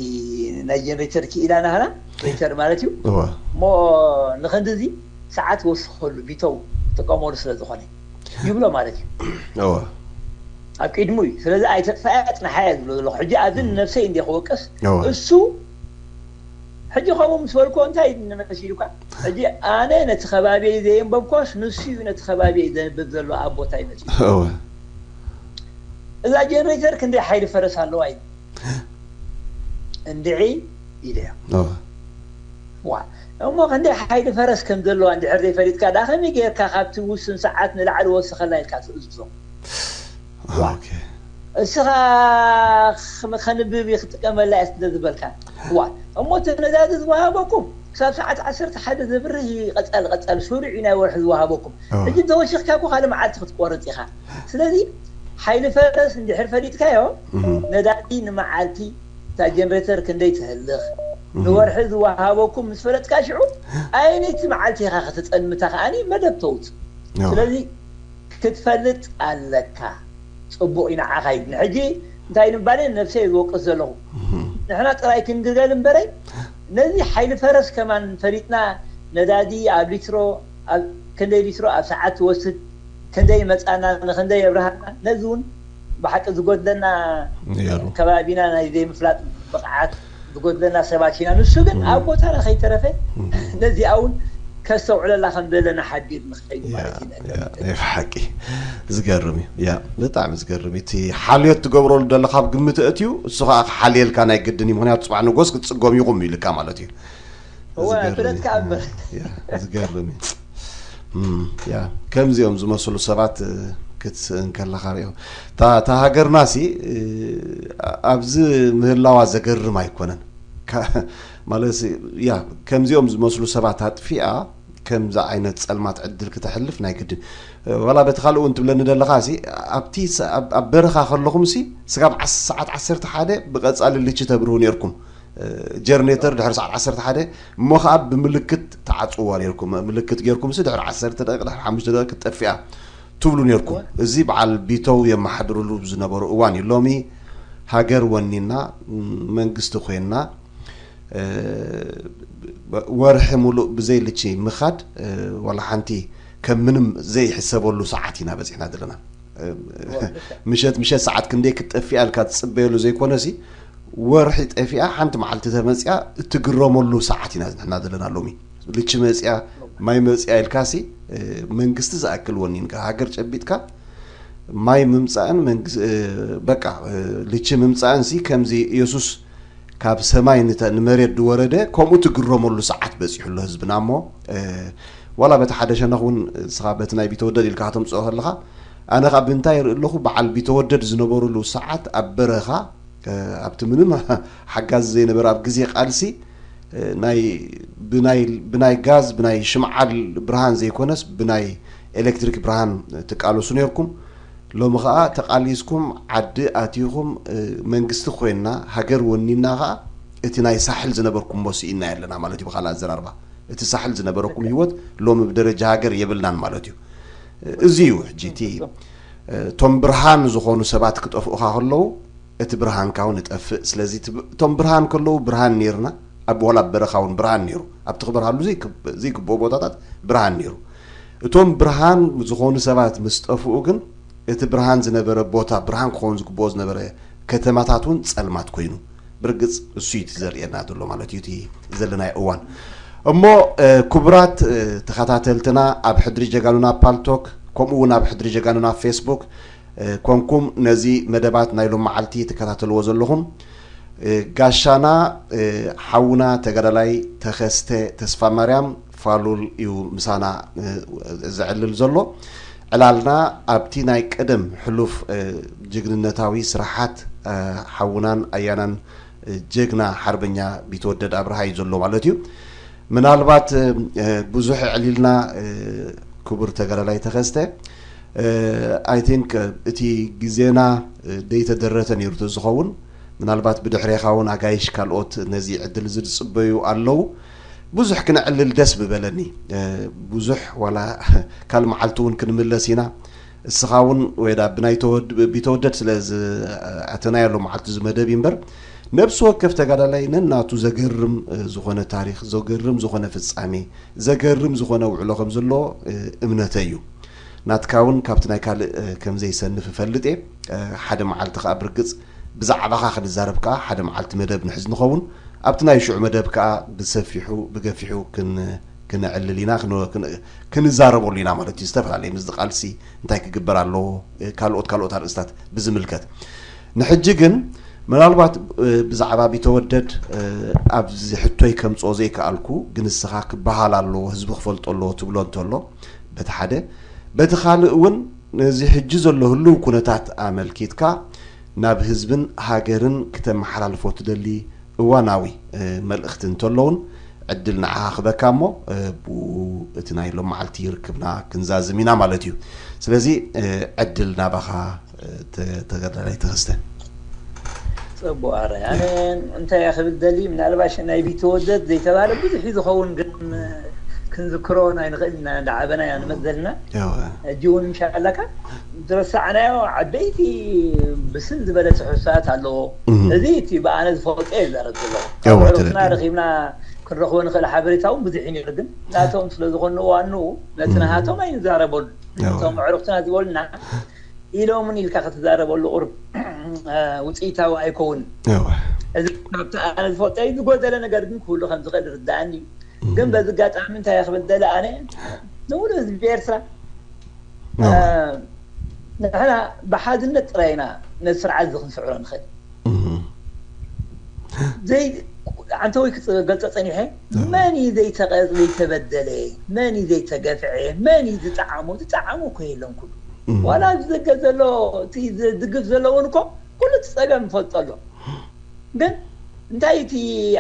ናይ ጀነሬተር ክኢላ ናህና ሬተር ማለት እዩ እሞ ንክንዲ እዚ ሰዓት ወስኸሉ ቢተው ጥቀመሉ ስለ ዝኾነ ይብሎ ማለት እዩ ኣብ ቅድሙ እዩ ስለዚ ኣይተጥፋያ ፅንሓያ ዝብሎ ዘለኹ ሕጂ ኣብዚ ንነብሰይ እንደ ክወቅስ እሱ ሕጂ ከምኡ ምስ በልኮ እንታይ መሲሉካ ሕጂ ኣነ ነቲ ከባቢየይ ዘየንበብኮስ ንሱ እዩ ነቲ ከባቢየይ ዘንብብ ዘሎ ኣብ ቦታ ይመፅእ እዛ ጀነሬተር ክንደይ ሓይሊ ፈረስ ኣለዋ እዩ እንድዒ ኢለዮ ዋ እሞ ክንደይ ሓይሊ ፈረስ ከም ዘለዋ እንድሕር ዘይፈሊጥካ ዳ ከመይ ጌርካ ካብቲ ውሱን ሰዓት ንላዕሊ ወስኸላ ኢልካ ትእዝዞ እስኻ ከንብብ ክጥቀመላ እየ ስለ ዝበልካ እዋ እሞ እቲ ነዳዲ ዝወሃበኩም ክሳብ ሰዓት ዓሰርተ ሓደ ዘብርህ እዩ። ቀጻሊ ቀጻሊ ስሩዕ እዩ ናይ ወርሒ ዝወሃበኩም። ሕጂ ተወሲኽካ እኮ ካልእ መዓልቲ ክትቆርጽ ኢኻ። ስለዚ ሓይሊ ፈረስ እንድሕር ፈሊጥካዮ ነዳዲ ንመዓልቲ እታ ጀነሬተር ክንደይ ትህልኽ ንወርሒ ዝወሃበኩም ምስ ፈለጥካ ሽዑ ኣየነይቲ መዓልቲ ኢኻ ከተጸልምታ ከዓኒ መደብ ተውጽእ። ስለዚ ክትፈልጥ ኣለካ። ጽቡቕ እዩ ንዓኻ እዩ። ንሕጂ እንታይ ንባል እየ ነብሰይ ዝወቅስ ዘለኹ። ንሕና ጥራይ ክንግልገል እምበረይ ነዚ ሓይሊ ፈረስ ከማን ፈሊጥና ነዳዲ ኣብ ሊትሮ ኣብ ክንደይ ሊትሮ ኣብ ሰዓት ትወስድ ክንደይ መጻና ንክንደይ የብርሃና ነዚ እውን ብሓቂ ዝጎድለና ከባቢና ናይ ዘይምፍላጥ ብቕዓት ዝጎድለና ሰባት ኢና። ንሱ ግን ኣብ ቦታና ከይተረፈ ነዚኣ እውን ከስተውዕለላ ከም ዘለና ሓቢር ንኽእል ማለት እዩ። ናይ ብሓቂ ዝገርም እዩ። ያ ብጣዕሚ ዝገርም እዩ። እቲ ሓልዮት ትገብረሉ ዘለካ ኣብ ግምት እትዩ እሱ ከዓ ክሓልየልካ ናይ ግድን እዩ። ምክንያቱ ፅባሕ ንጎስ ክትፅጎም ይኹም ኢልካ ማለት እዩ። ፍለጥካ እምበር ዝገርም እዩ። ያ ከምዚኦም ዝመስሉ ሰባት ክትስእን ከለካ ሪኦ እታ ሃገርና ሲ ኣብዚ ምህላዋ ዘገርም ኣይኮነን። ማለት ያ ከምዚኦም ዝመስሉ ሰባት ኣጥፊኣ ከምዚ ዓይነት ጸልማት ዕድል ክተሕልፍ ናይ ግድን። ዋላ በቲ ካልእ እውን ትብለኒ ዘለኻ ሲ ኣብቲ ኣብ በረኻ ከለኹም ሲ ስጋብ ሰዓት ዓሰርተ ሓደ ብቐጻሊ ልቺ ተብርሁ ነርኩም። ጀርኔተር ድሕሪ ሰዓት ዓሰርተ ሓደ እሞ ከዓ ብምልክት ተዓፅዋ ነርኩም። ምልክት ገርኩም ሲ ድሕሪ ዓሰርተ ደቂቕ ድሕሪ ሓሙሽተ ደቂቕ ክትጠፍኣ ትብሉ ነርኩም። እዚ በዓል ቢተው የመሓድርሉ ዝነበሩ እዋን እዩ። ሎሚ ሃገር ወኒና መንግስቲ ኮይና ወርሒ ሙሉእ ብዘይ ልቺ ምኻድ ዋላ ሓንቲ ከም ምንም ዘይሕሰበሉ ሰዓት ኢና በፂሕና ዘለና። ምሸት ምሸት ሰዓት ክንደይ ክትጠፊኣ ኢልካ ትፅበየሉ ዘይኮነሲ ወርሒ ጠፊኣ ሓንቲ መዓልቲ ተመፅያ እትግረመሉ ሰዓት ኢና ንሕና ዘለና ሎሚ። ልቺ መፅያ ማይ መፅያ ኢልካሲ መንግስቲ ዝኣክል ወኒንካ ሃገር ጨቢጥካ ማይ ምምፃእን በቃ ልቺ ምምፃእን ሲ ከምዚ የሱስ ካብ ሰማይ ንመሬት ዝወረደ ከምኡ ትግረመሉ ሰዓት በፂሑ ኣሎ ህዝብና። እሞ ዋላ በቲ ሓደ ሸነኽ እውን እስኻ በቲ ናይ ቢተወደድ ኢልካ ከተምፅኦ ከለኻ ኣነ ከዓ ብእንታይ ይርኢ ኣለኹ በዓል ቢተወደድ ዝነበሩሉ ሰዓት ኣብ በረኻ ኣብቲ ምንም ሓጋዚ ዘይነበረ ኣብ ግዜ ቃልሲ ናይ ብናይ ጋዝ ብናይ ሽምዓል ብርሃን ዘይኮነስ ብናይ ኤሌክትሪክ ብርሃን ትቃለሱ ነርኩም። ሎሚ ከዓ ተቃሊስኩም ዓዲ ኣቲኹም መንግስቲ ኮይና ሃገር ወኒና ከዓ እቲ ናይ ሳሕል ዝነበርኩሞ ስኢና ኣለና ማለት እዩ። ብካልእ ኣዘራርባ እቲ ሳሕል ዝነበረኩም ህይወት ሎሚ ብደረጃ ሃገር የብልናን ማለት እዩ። እዚ እዩ ሕጂ እቲ እቶም ብርሃን ዝኾኑ ሰባት ክጠፍኡኻ ከለዉ እቲ ብርሃንካ እውን ይጠፍእ። ስለዚ እቶም ብርሃን ከለዉ ብርሃን ነይርና ኣብ ዋላ በረኻ እውን ብርሃን ነይሩ ኣብቲ ክበርሃሉ ዘይግብኦ ቦታታት ብርሃን ነይሩ። እቶም ብርሃን ዝኾኑ ሰባት ምስ ጠፍኡ ግን እቲ ብርሃን ዝነበረ ቦታ ብርሃን ክኸውን ዝግብኦ ዝነበረ ከተማታት እውን ጸልማት ኮይኑ ብርግጽ እሱ እዩ ዘርእየና ዘሎ ማለት እዩ እቲ ዘለናዮ እዋን። እሞ ክቡራት ተኸታተልትና ኣብ ሕድሪ ጀጋኑና ፓልቶክ ከምኡ እውን ኣብ ሕድሪ ጀጋኑና ፌስቡክ ኮንኩም ነዚ መደባት ናይ ሎም መዓልቲ ትከታተልዎ ዘለኹም ጋሻና ሓውና ተጋዳላይ ተኸስተ ተስፋ ማርያም ፋሉል እዩ ምሳና ዘዕልል ዘሎ። ዕላልና ኣብቲ ናይ ቀደም ሕሉፍ ጅግንነታዊ ስራሓት ሓውናን ኣያናን ጀግና ሓርበኛ ቢተወደድ ኣብርሃ እዩ ዘሎ ማለት እዩ። ምናልባት ብዙሕ ኣዕሊልና ክቡር ተጋዳላይ ተኸስተ I think እቲ ግዜና ደይተደረተ ነይሩ ተዝኸውን ምናልባት ብድሕሬኻ እውን ኣጋይሽ ካልኦት ነዚ ዕድል እዚ ዝፅበዩ ኣለዉ። ብዙሕ ክነዕልል ደስ ምበለኒ። ብዙሕ ዋላ ካልእ መዓልቲ እውን ክንምለስ ኢና። እስኻ እውን ወይ ዳ ብናይ ቢተወደድ ስለ ዝኣተናዮ ኣሎ መዓልቲ እዚ መደብ እዩ እምበር ነብሲ ወከፍ ተጋዳላይ ነናቱ ዘገርም ዝኾነ ታሪኽ፣ ዘገርም ዝኾነ ፍጻሜ፣ ዘገርም ዝኾነ ውዕሎ ከም ዘሎ እምነተይ እዩ። ናትካ እውን ካብቲ ናይ ካልእ ከም ዘይሰንፍ እፈልጥ እየ። ሓደ መዓልቲ ከዓ ብርግጽ ብዛዕባኻ ክንዛረብ ከዓ ሓደ መዓልቲ መደብ ንሕዝ ንኸውን። ኣብቲ ናይ ሽዑ መደብ ከዓ ብሰፊሑ ብገፊሑ ክን- ክነዕልል ኢና፣ ክን- ክን- ክንዛረበሉ ኢና ማለት እዩ። ዝተፈላለየ ምስዚ ቃልሲ እንታይ ክግበር ኣለዎ፣ ካልኦት ካልኦት ኣርእስታት ብዝምልከት። ንሕጂ ግን ምናልባት ብዛዕባ ቢተወደድ ኣብዚ ሕቶይ ከምፅኦ ዘይከኣልኩ ግን ንስኻ ክበሃል ኣለዎ ህዝቢ ክፈልጦ ኣለዎ ትብሎ እንተሎ በቲ ሓደ በቲ ካልእ እውን ነዚ ሕጂ ዘሎ ህልው ኩነታት ኣመልኪትካ ናብ ህዝብን ሃገርን ክተመሓላልፎ ትደሊ እዋናዊ መልእኽቲ እንተሎ እውን ዕድል ንዓኻ ክበካ እሞ፣ ብኡ እቲ ናይ ሎም መዓልቲ ርክብና ክንዛዝም ኢና ማለት እዩ። ስለዚ ዕድል ናባኻ፣ ተጋዳላይ ተኸስተ። ፅቡቅ ኣረ ኣነ እንታይ እያ ክብል ደሊ ምናልባሽ ናይ ቢተወደድ ዘይተባለ ብዙሕ እዩ ዝኸውን ግን ክንዝክሮ ናይ ንኽእል ኢና እንዳዓበና ኢና ንመፅ ዘለና ሕጂ እውን ምሻላካ ዝረሳዕናዮ ዓበይቲ ብስል ዝበለ ፅሑፍታት ኣለዎ። እዚ እቲ ብኣነ ዝፈልጦ እየ ዝዛረብ ዘለኹ። ካብ ኣዕሩኽትና ረኺብና ክንረኽቦ ንኽእል ሓበሬታ እውን ብዙሕ እዩ ነይሩ ግን ናቶም ስለ ዝኾኑ ዋንኡ ነቲ ናሃቶም ኣይንዛረበሉ። እቶም ኣዕሩኽትና ዝበሉና ኢሎምን ኢልካ ክትዛረበሉ ቁሩብ ውፅኢታዊ ኣይከውንን። እዚ ካብቲ ኣነ ዝፈልጦ እዩ ዝጎደለ ነገር ግን ክህሉ ከም ዝኽእል ርዳእኒ እዩ። ግን በዚ ኣጋጣሚ እንታይ ክብል ደለ ኣነ ንሙሉ ህዝቢ ኤርትራ ንሕና ብሓድነት ጥራይ ኢና ነቲ ስርዓት እዚ ክንስዕሮ ንኽእል። ዘይ ዓንተወይ ክገልፀ ፀኒሐ መን እዩ ዘይተቀ ዘይተበደለ መን እዩ ዘይተገፍዐ መን እዩ ዝጠዓሞ ዝጠዓሞ እኮ የለን ኩሉ ዋላ ዝዘገ ዘሎ እቲ ዝድግፍ ዘለውን እኮ ኩሉ እቲ ፀገም ይፈልጦ ኣሎ ግን እንታይ እቲ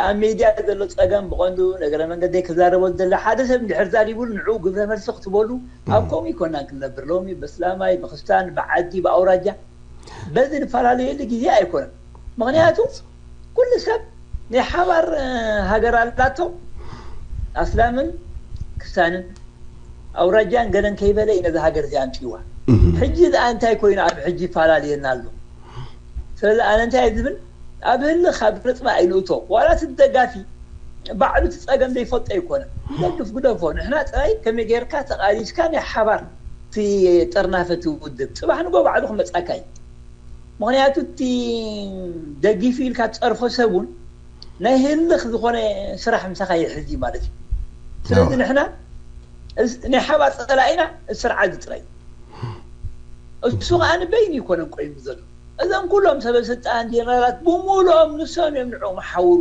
ኣብ ሜድያ ዘሎ ፀገም ብቐንዱ ነገረ መንገደይ ክዛረቦ ዝደለ ሓደ ሰብ እንድሕር ዛሪቡ ንዕኡ ግብረ መልሲ ክትበሉ ኣብ ከምኡ ይኮና ክንነብር ሎሚ በስላማይ ብክስታን ብዓዲ ብኣውራጃ በዚ ንፈላለየሉ ግዜ ኣይኮነን። ምኽንያቱ ኩሉ ሰብ ናይ ሓባር ሃገር ኣላቶ። ኣስላምን ክስታንን ኣውራጃን ገለን ከይበለ እዩ ነዚ ሃገር እዚ ኣምፅዋ። ሕጂ ዝኣ እንታይ ኮይኑ ኣብ ሕጂ ይፈላለየና ኣሎ። ስለዚ ኣነ እንታይ ዝብል ኣብ ህልኽ ኣብ ርፅማ ኣይንእቶ ዋላ እቲ ደጋፊ ባዕሉ እቲ ፀገም ዘይፈልጦ ኣይኮነን። ይደግፍ ግደፎ ንሕና ጥራይ ከመይ ጌርካ ተቓሊስካ ናይ ሓባር እቲ ጥርናፈ እቲ ውድብ ፅባሕ ንጎ ባዕሉ ክመፃካ እዩ። ምኽንያቱ እቲ ደጊፉ ኢልካ ትፀርፎ ሰብ እውን ናይ ህልኽ ዝኾነ ስራሕ ምሳኻ ይሕዝ እዩ ማለት እዩ። ስለዚ ንሕና ናይ ሓባር ፀላኢና ስርዓት ዝጥራይ እሱ ከዓ ንበይኑ ይኮነን ቆይሙ ዘሎ እዞም ኩሎም ሰበ ስልጣን ጀነራላት ብምሉኦም ንሶም እዮም ንዕኦም ሓውሩ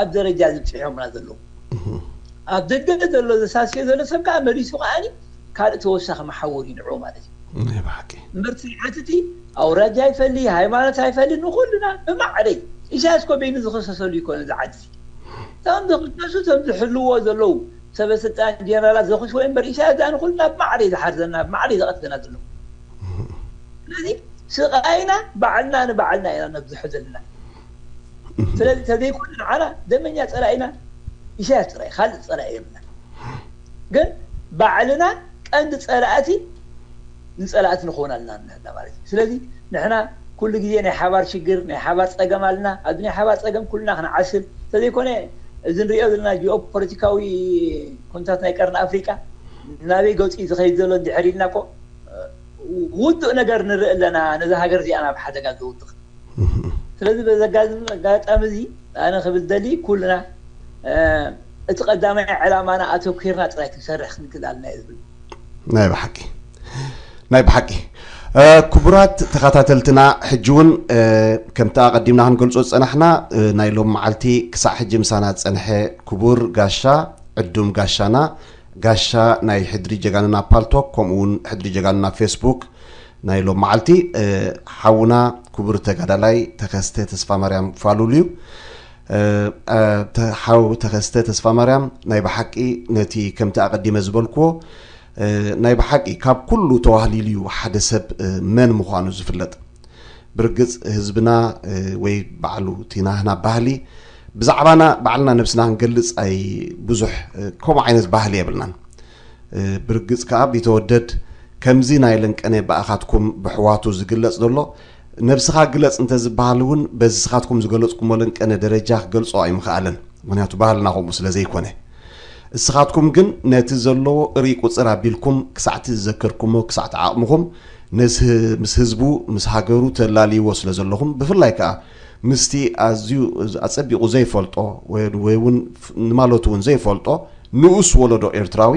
ኣብ ደረጃ ዝብፅሖምና ዘለዉ ኣብ ደገ ዘሎ ዘሳስዮ ዘሎ ሰብ ከዓ መሊሱ ከዓ ካልእ ተወሳኺ መሓውር እዩ ንዕኡ ማለት እዩ ናይ ብሓቂ እምበር ስርዓት እቲ ኣውራጃ ኣይፈሊ ሃይማኖት ኣይፈሊ ንኩልና ብማዕረ ኢሳያስ ኮ በይኑ ዝኸሰሰሉ ይኮነ ዝዓዲ እቶም ዝኽሰሱ እቶም ዝሕልዎ ዘለዉ ሰበ ስልጣን ጀነራላት ዘኽስዎ እምበር ኢሳያስ ዳ ንኩልና ብማዕረ ዝሓርዘና ብማዕረ ዘቐትለና ዘለዉ ስለዚ ስቓይና ባዕልና ንባዕልና ኢና ነብዝሖ ዘለና ስለዚ ተዘይኮነ ንዓና ደመኛ ፀላኢና ኢሳያስ ጥራይ ካልእ ፀላኢ የብልና ግን ባዕልና ቀንዲ ፀላእቲ ንፀላእቲ ንኾን ኣለና ንሕና ማለት እዩ ስለዚ ንሕና ኩሉ ግዜ ናይ ሓባር ሽግር ናይ ሓባር ፀገም ኣለና ኣብዚ ናይ ሓባር ፀገም ኩልና ክንዓስል ተዘይኮነ እዚ ንሪኦ ዘለና ጂኦፖለቲካዊ ኩነታት ናይ ቀርኒ ኣፍሪቃ ናበይ ገፂ ዝኸይድ ዘሎ እንድሕር ኢልና ኮ ውዱእ ነገር ንርኢ ኣለና ነዚ ሃገር እዚኣ ናብ ሓደጋ ዘውድቕ ስለዚ በዚ ኣጋጣሚ እዚ ኣነ ክብል ደሊ ኩልና እቲ ቀዳማይ ዕላማና ኣተኪርና ጥራይ ክንሰርሕ ክንክእል ኣለና እዩ ዝብል ናይ ብሓቂ ናይ ብሓቂ ክቡራት ተኸታተልትና ሕጂ እውን ከምቲ ኣቐዲምና ክንገልጾ ዝጸናሕና ናይ ሎም መዓልቲ ክሳዕ ሕጂ ምሳና ዝጸንሐ ክቡር ጋሻ ዕዱም ጋሻና ጋሻ ናይ ሕድሪ ጀጋኑና ፓልቶክ ከምኡ እውን ሕድሪ ጀጋኑና ፌስቡክ ናይ ሎም መዓልቲ ሓውና ክቡር ተጋዳላይ ተኸስተ ተስፋ ማርያም ፋሉል እዩ። ሓው ተኸስተ ተስፋ ማርያም ናይ ብሓቂ ነቲ ከምቲ ኣቐዲመ ዝበልክዎ ናይ ብሓቂ ካብ ኩሉ ተዋህሊሉ እዩ ሓደ ሰብ መን ምዃኑ ዝፍለጥ። ብርግጽ ህዝብና ወይ ባዕሉ እቲ ናህና ባህሊ ብዛዕባና ባዕልና ነብስና ክንገልጽ ኣይ ብዙሕ ከምኡ ዓይነት ባህሊ የብልናን። ብርግጽ ከኣ ቢተወደድ ከምዚ ናይ ለንቀነ ብኣኻትኩም ብሕዋቱ ዝግለጽ ዘሎ ነብስኻ ግለጽ እንተ ዝበሃል እውን በዚ ስኻትኩም ዝገለጽኩሞ ለንቀነ ደረጃ ክገልጾ ኣይምኽኣለን። ምኽንያቱ ባህልና ከምኡ ስለ ዘይኮነ። እስኻትኩም ግን ነቲ ዘለዎ እርይ ቁጽር ኣቢልኩም ክሳዕቲ ዝዘከርኩሞ ክሳዕቲ ዓቕምኹም ነዚ ምስ ህዝቡ ምስ ሃገሩ ተላልይዎ ስለ ዘለኹም ብፍላይ ከኣ ምስቲ ኣዝዩ ኣጸቢቑ ዘይፈልጦ ወይ እውን ንማለቱ እውን ዘይፈልጦ ንኡስ ወለዶ ኤርትራዊ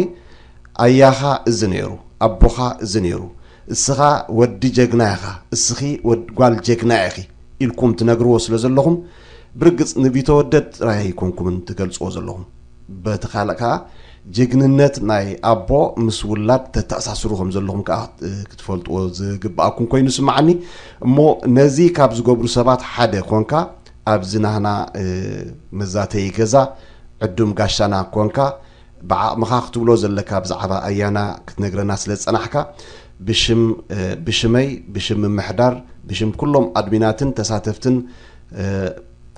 ኣያኻ እዚ ነይሩ፣ ኣቦኻ እዚ ነይሩ፣ እስኻ ወዲ ጀግና ኢኻ፣ እስኺ ጓል ጀግና ኢኺ ኢልኩም ትነግርዎ ስለ ዘለኹም ብርግጽ ንቢተወደድ ጥራይ ኣይኮንኩምን ትገልጽዎ ዘለኹም። በቲ ካልእ ከኣ ጅግንነት ናይ ኣቦ ምስ ውላድ ተተኣሳስሩ ከም ዘለኹም ከኣ ክትፈልጥዎ ዝግብኣኩም ኮይኑ ይስምዓኒ። እሞ ነዚ ካብ ዝገብሩ ሰባት ሓደ ኮንካ ኣብዚ ናህና መዛተይ ገዛ ዕዱም ጋሻና ኮንካ፣ ብዓቕምኻ ክትብሎ ዘለካ ብዛዕባ ኣያና ክትነግረና ስለ ዝጸናሕካ፣ ብሽም ብሽመይ፣ ብሽም ምምሕዳር፣ ብሽም ኩሎም ኣድሚናትን ተሳተፍትን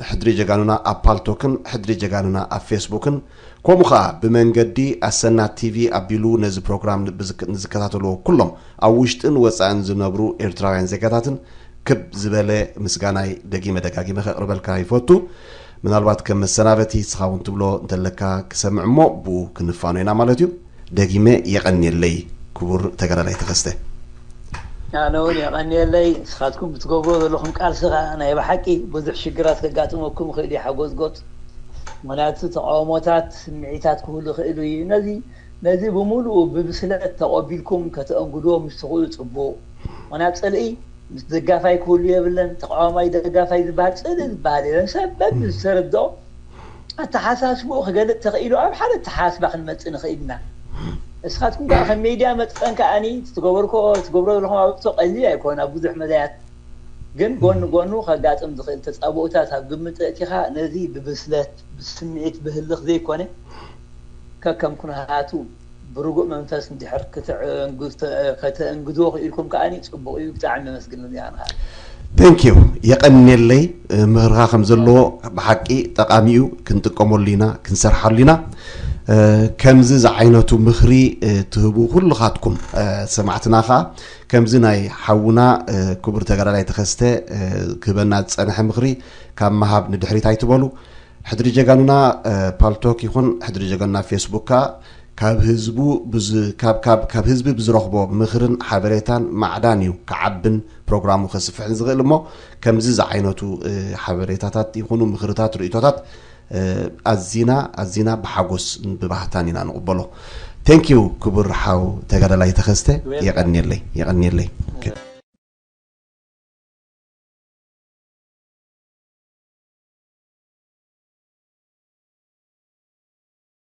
ሕድሪ ጀጋኑና ኣብ ፓልቶክን ሕድሪ ጀጋኑና ኣብ ፌስቡክን፣ ከምኡ ኸኣ ብመንገዲ ኣሰና ቲቪ ኣቢሉ ነዚ ፕሮግራም ንዝከታተልዎ ኩሎም ኣብ ውሽጥን ወጻእን ዝነብሩ ኤርትራውያን ዜጋታትን ክብ ዝበለ ምስጋናይ ደጊመ ደጋጊመ ከቕርበልካ ይፈቱ። ምናልባት ከም መሰናበቲ ንስኻ እውን ትብሎ እንተለካ ክሰምዕ እሞ ብኡ ክንፋኖ ኢና ማለት እዩ። ደጊመ የቐንየለይ ክቡር ተጋዳላይ ተኸስተ። ኣነ እውን የቐንየለይ። ንስኻትኩም ብትገብሮ ዘለኹም ቃልሲ ኸዓ ናይ ብሓቂ ብዙሕ ሽግራት ከጋጥመኩም ይኽእል እዩ። ሓጎዝጎዝ ምኽንያቱ ተቃውሞታት ስምዒታት ክህሉ ይኽእሉ እዩ። ነዚ ነዚ ብምሉኡ ብብስለት ተቐቢልኩም ከተእንግድዎ ምስ ትኽእሉ ጽቡቕ። ምኽንያቱ ጽልኢ ምስ ደጋፋይ ክህሉ የብለን። ተቃዋማይ ደጋፋይ ዝበሃል ጽልኢ ዝበሃል የለን። ሰብ በብዝተረድኦ ኣተሓሳስብኡ ክገልጽ ተኽኢሉ ኣብ ሓደ ኣተሓሳስባ ክንመጽእ ንኽእል ኢና። እስኻትኩም ከዓ ከም ሜድያ መጠን ከዓኒ ትገበርኮ ትገብሮ ዘለኹም ኣብቶ ቀሊል ኣይኮነ ኣብ ብዙሕ መዳያት ግን ጎኒ ጎኑ ከጋጥም ዝኽእል ተጻብኦታት ኣብ ግምት ኣእቲኻ ነዚ ብብስለት ብስምዒት ብህልኽ ዘይኮነ ከከም ኩነታቱ ብርጉእ መንፈስ እንድሕር ከተእንግድዎ ክኢልኩም ከዓኒ ጽቡቕ እዩ። ብጣዕሚ ነመስግን ነዚኣ ንኻ Thank you የቐንየለይ። ምኽርኻ ከም ዘለዎ ብሓቂ ጠቓሚ እዩ። ክንጥቀመሉ ኢና፣ ክንሰርሓሉ ኢና። ከምዚ ዝዓይነቱ ምኽሪ ትህቡ ኩልኻትኩም ሰማዕትና ኸዓ ከምዚ ናይ ሓውና ክቡር ተጋዳላይ ተኸስተ ክህበና ዝጸንሐ ምኽሪ ካብ ምሃብ ንድሕሪት ኣይትበሉ። ሕድሪ ጀጋኑና ፓልቶክ ይኹን ሕድሪ ጀጋኑና ፌስቡክ ከኣ ካብ ህዝቡ ካብ ካብ ካብ ህዝቢ ብዝረኽቦ ምኽርን ሓበሬታን ማዕዳን እዩ ክዓብን ፕሮግራሙ ከስፍሕን ዝኽእል እሞ ከምዚ ዝዓይነቱ ሓበሬታታት ይኹኑ ምኽርታት ርእቶታት ኣዚና ኣዚና ብሓጎስ ብባህታን ኢና ንቕበሎ። Thank you ክቡር ሓው ተጋዳላይ ተኸስተ። የቐንየለይ የቐንየለይ።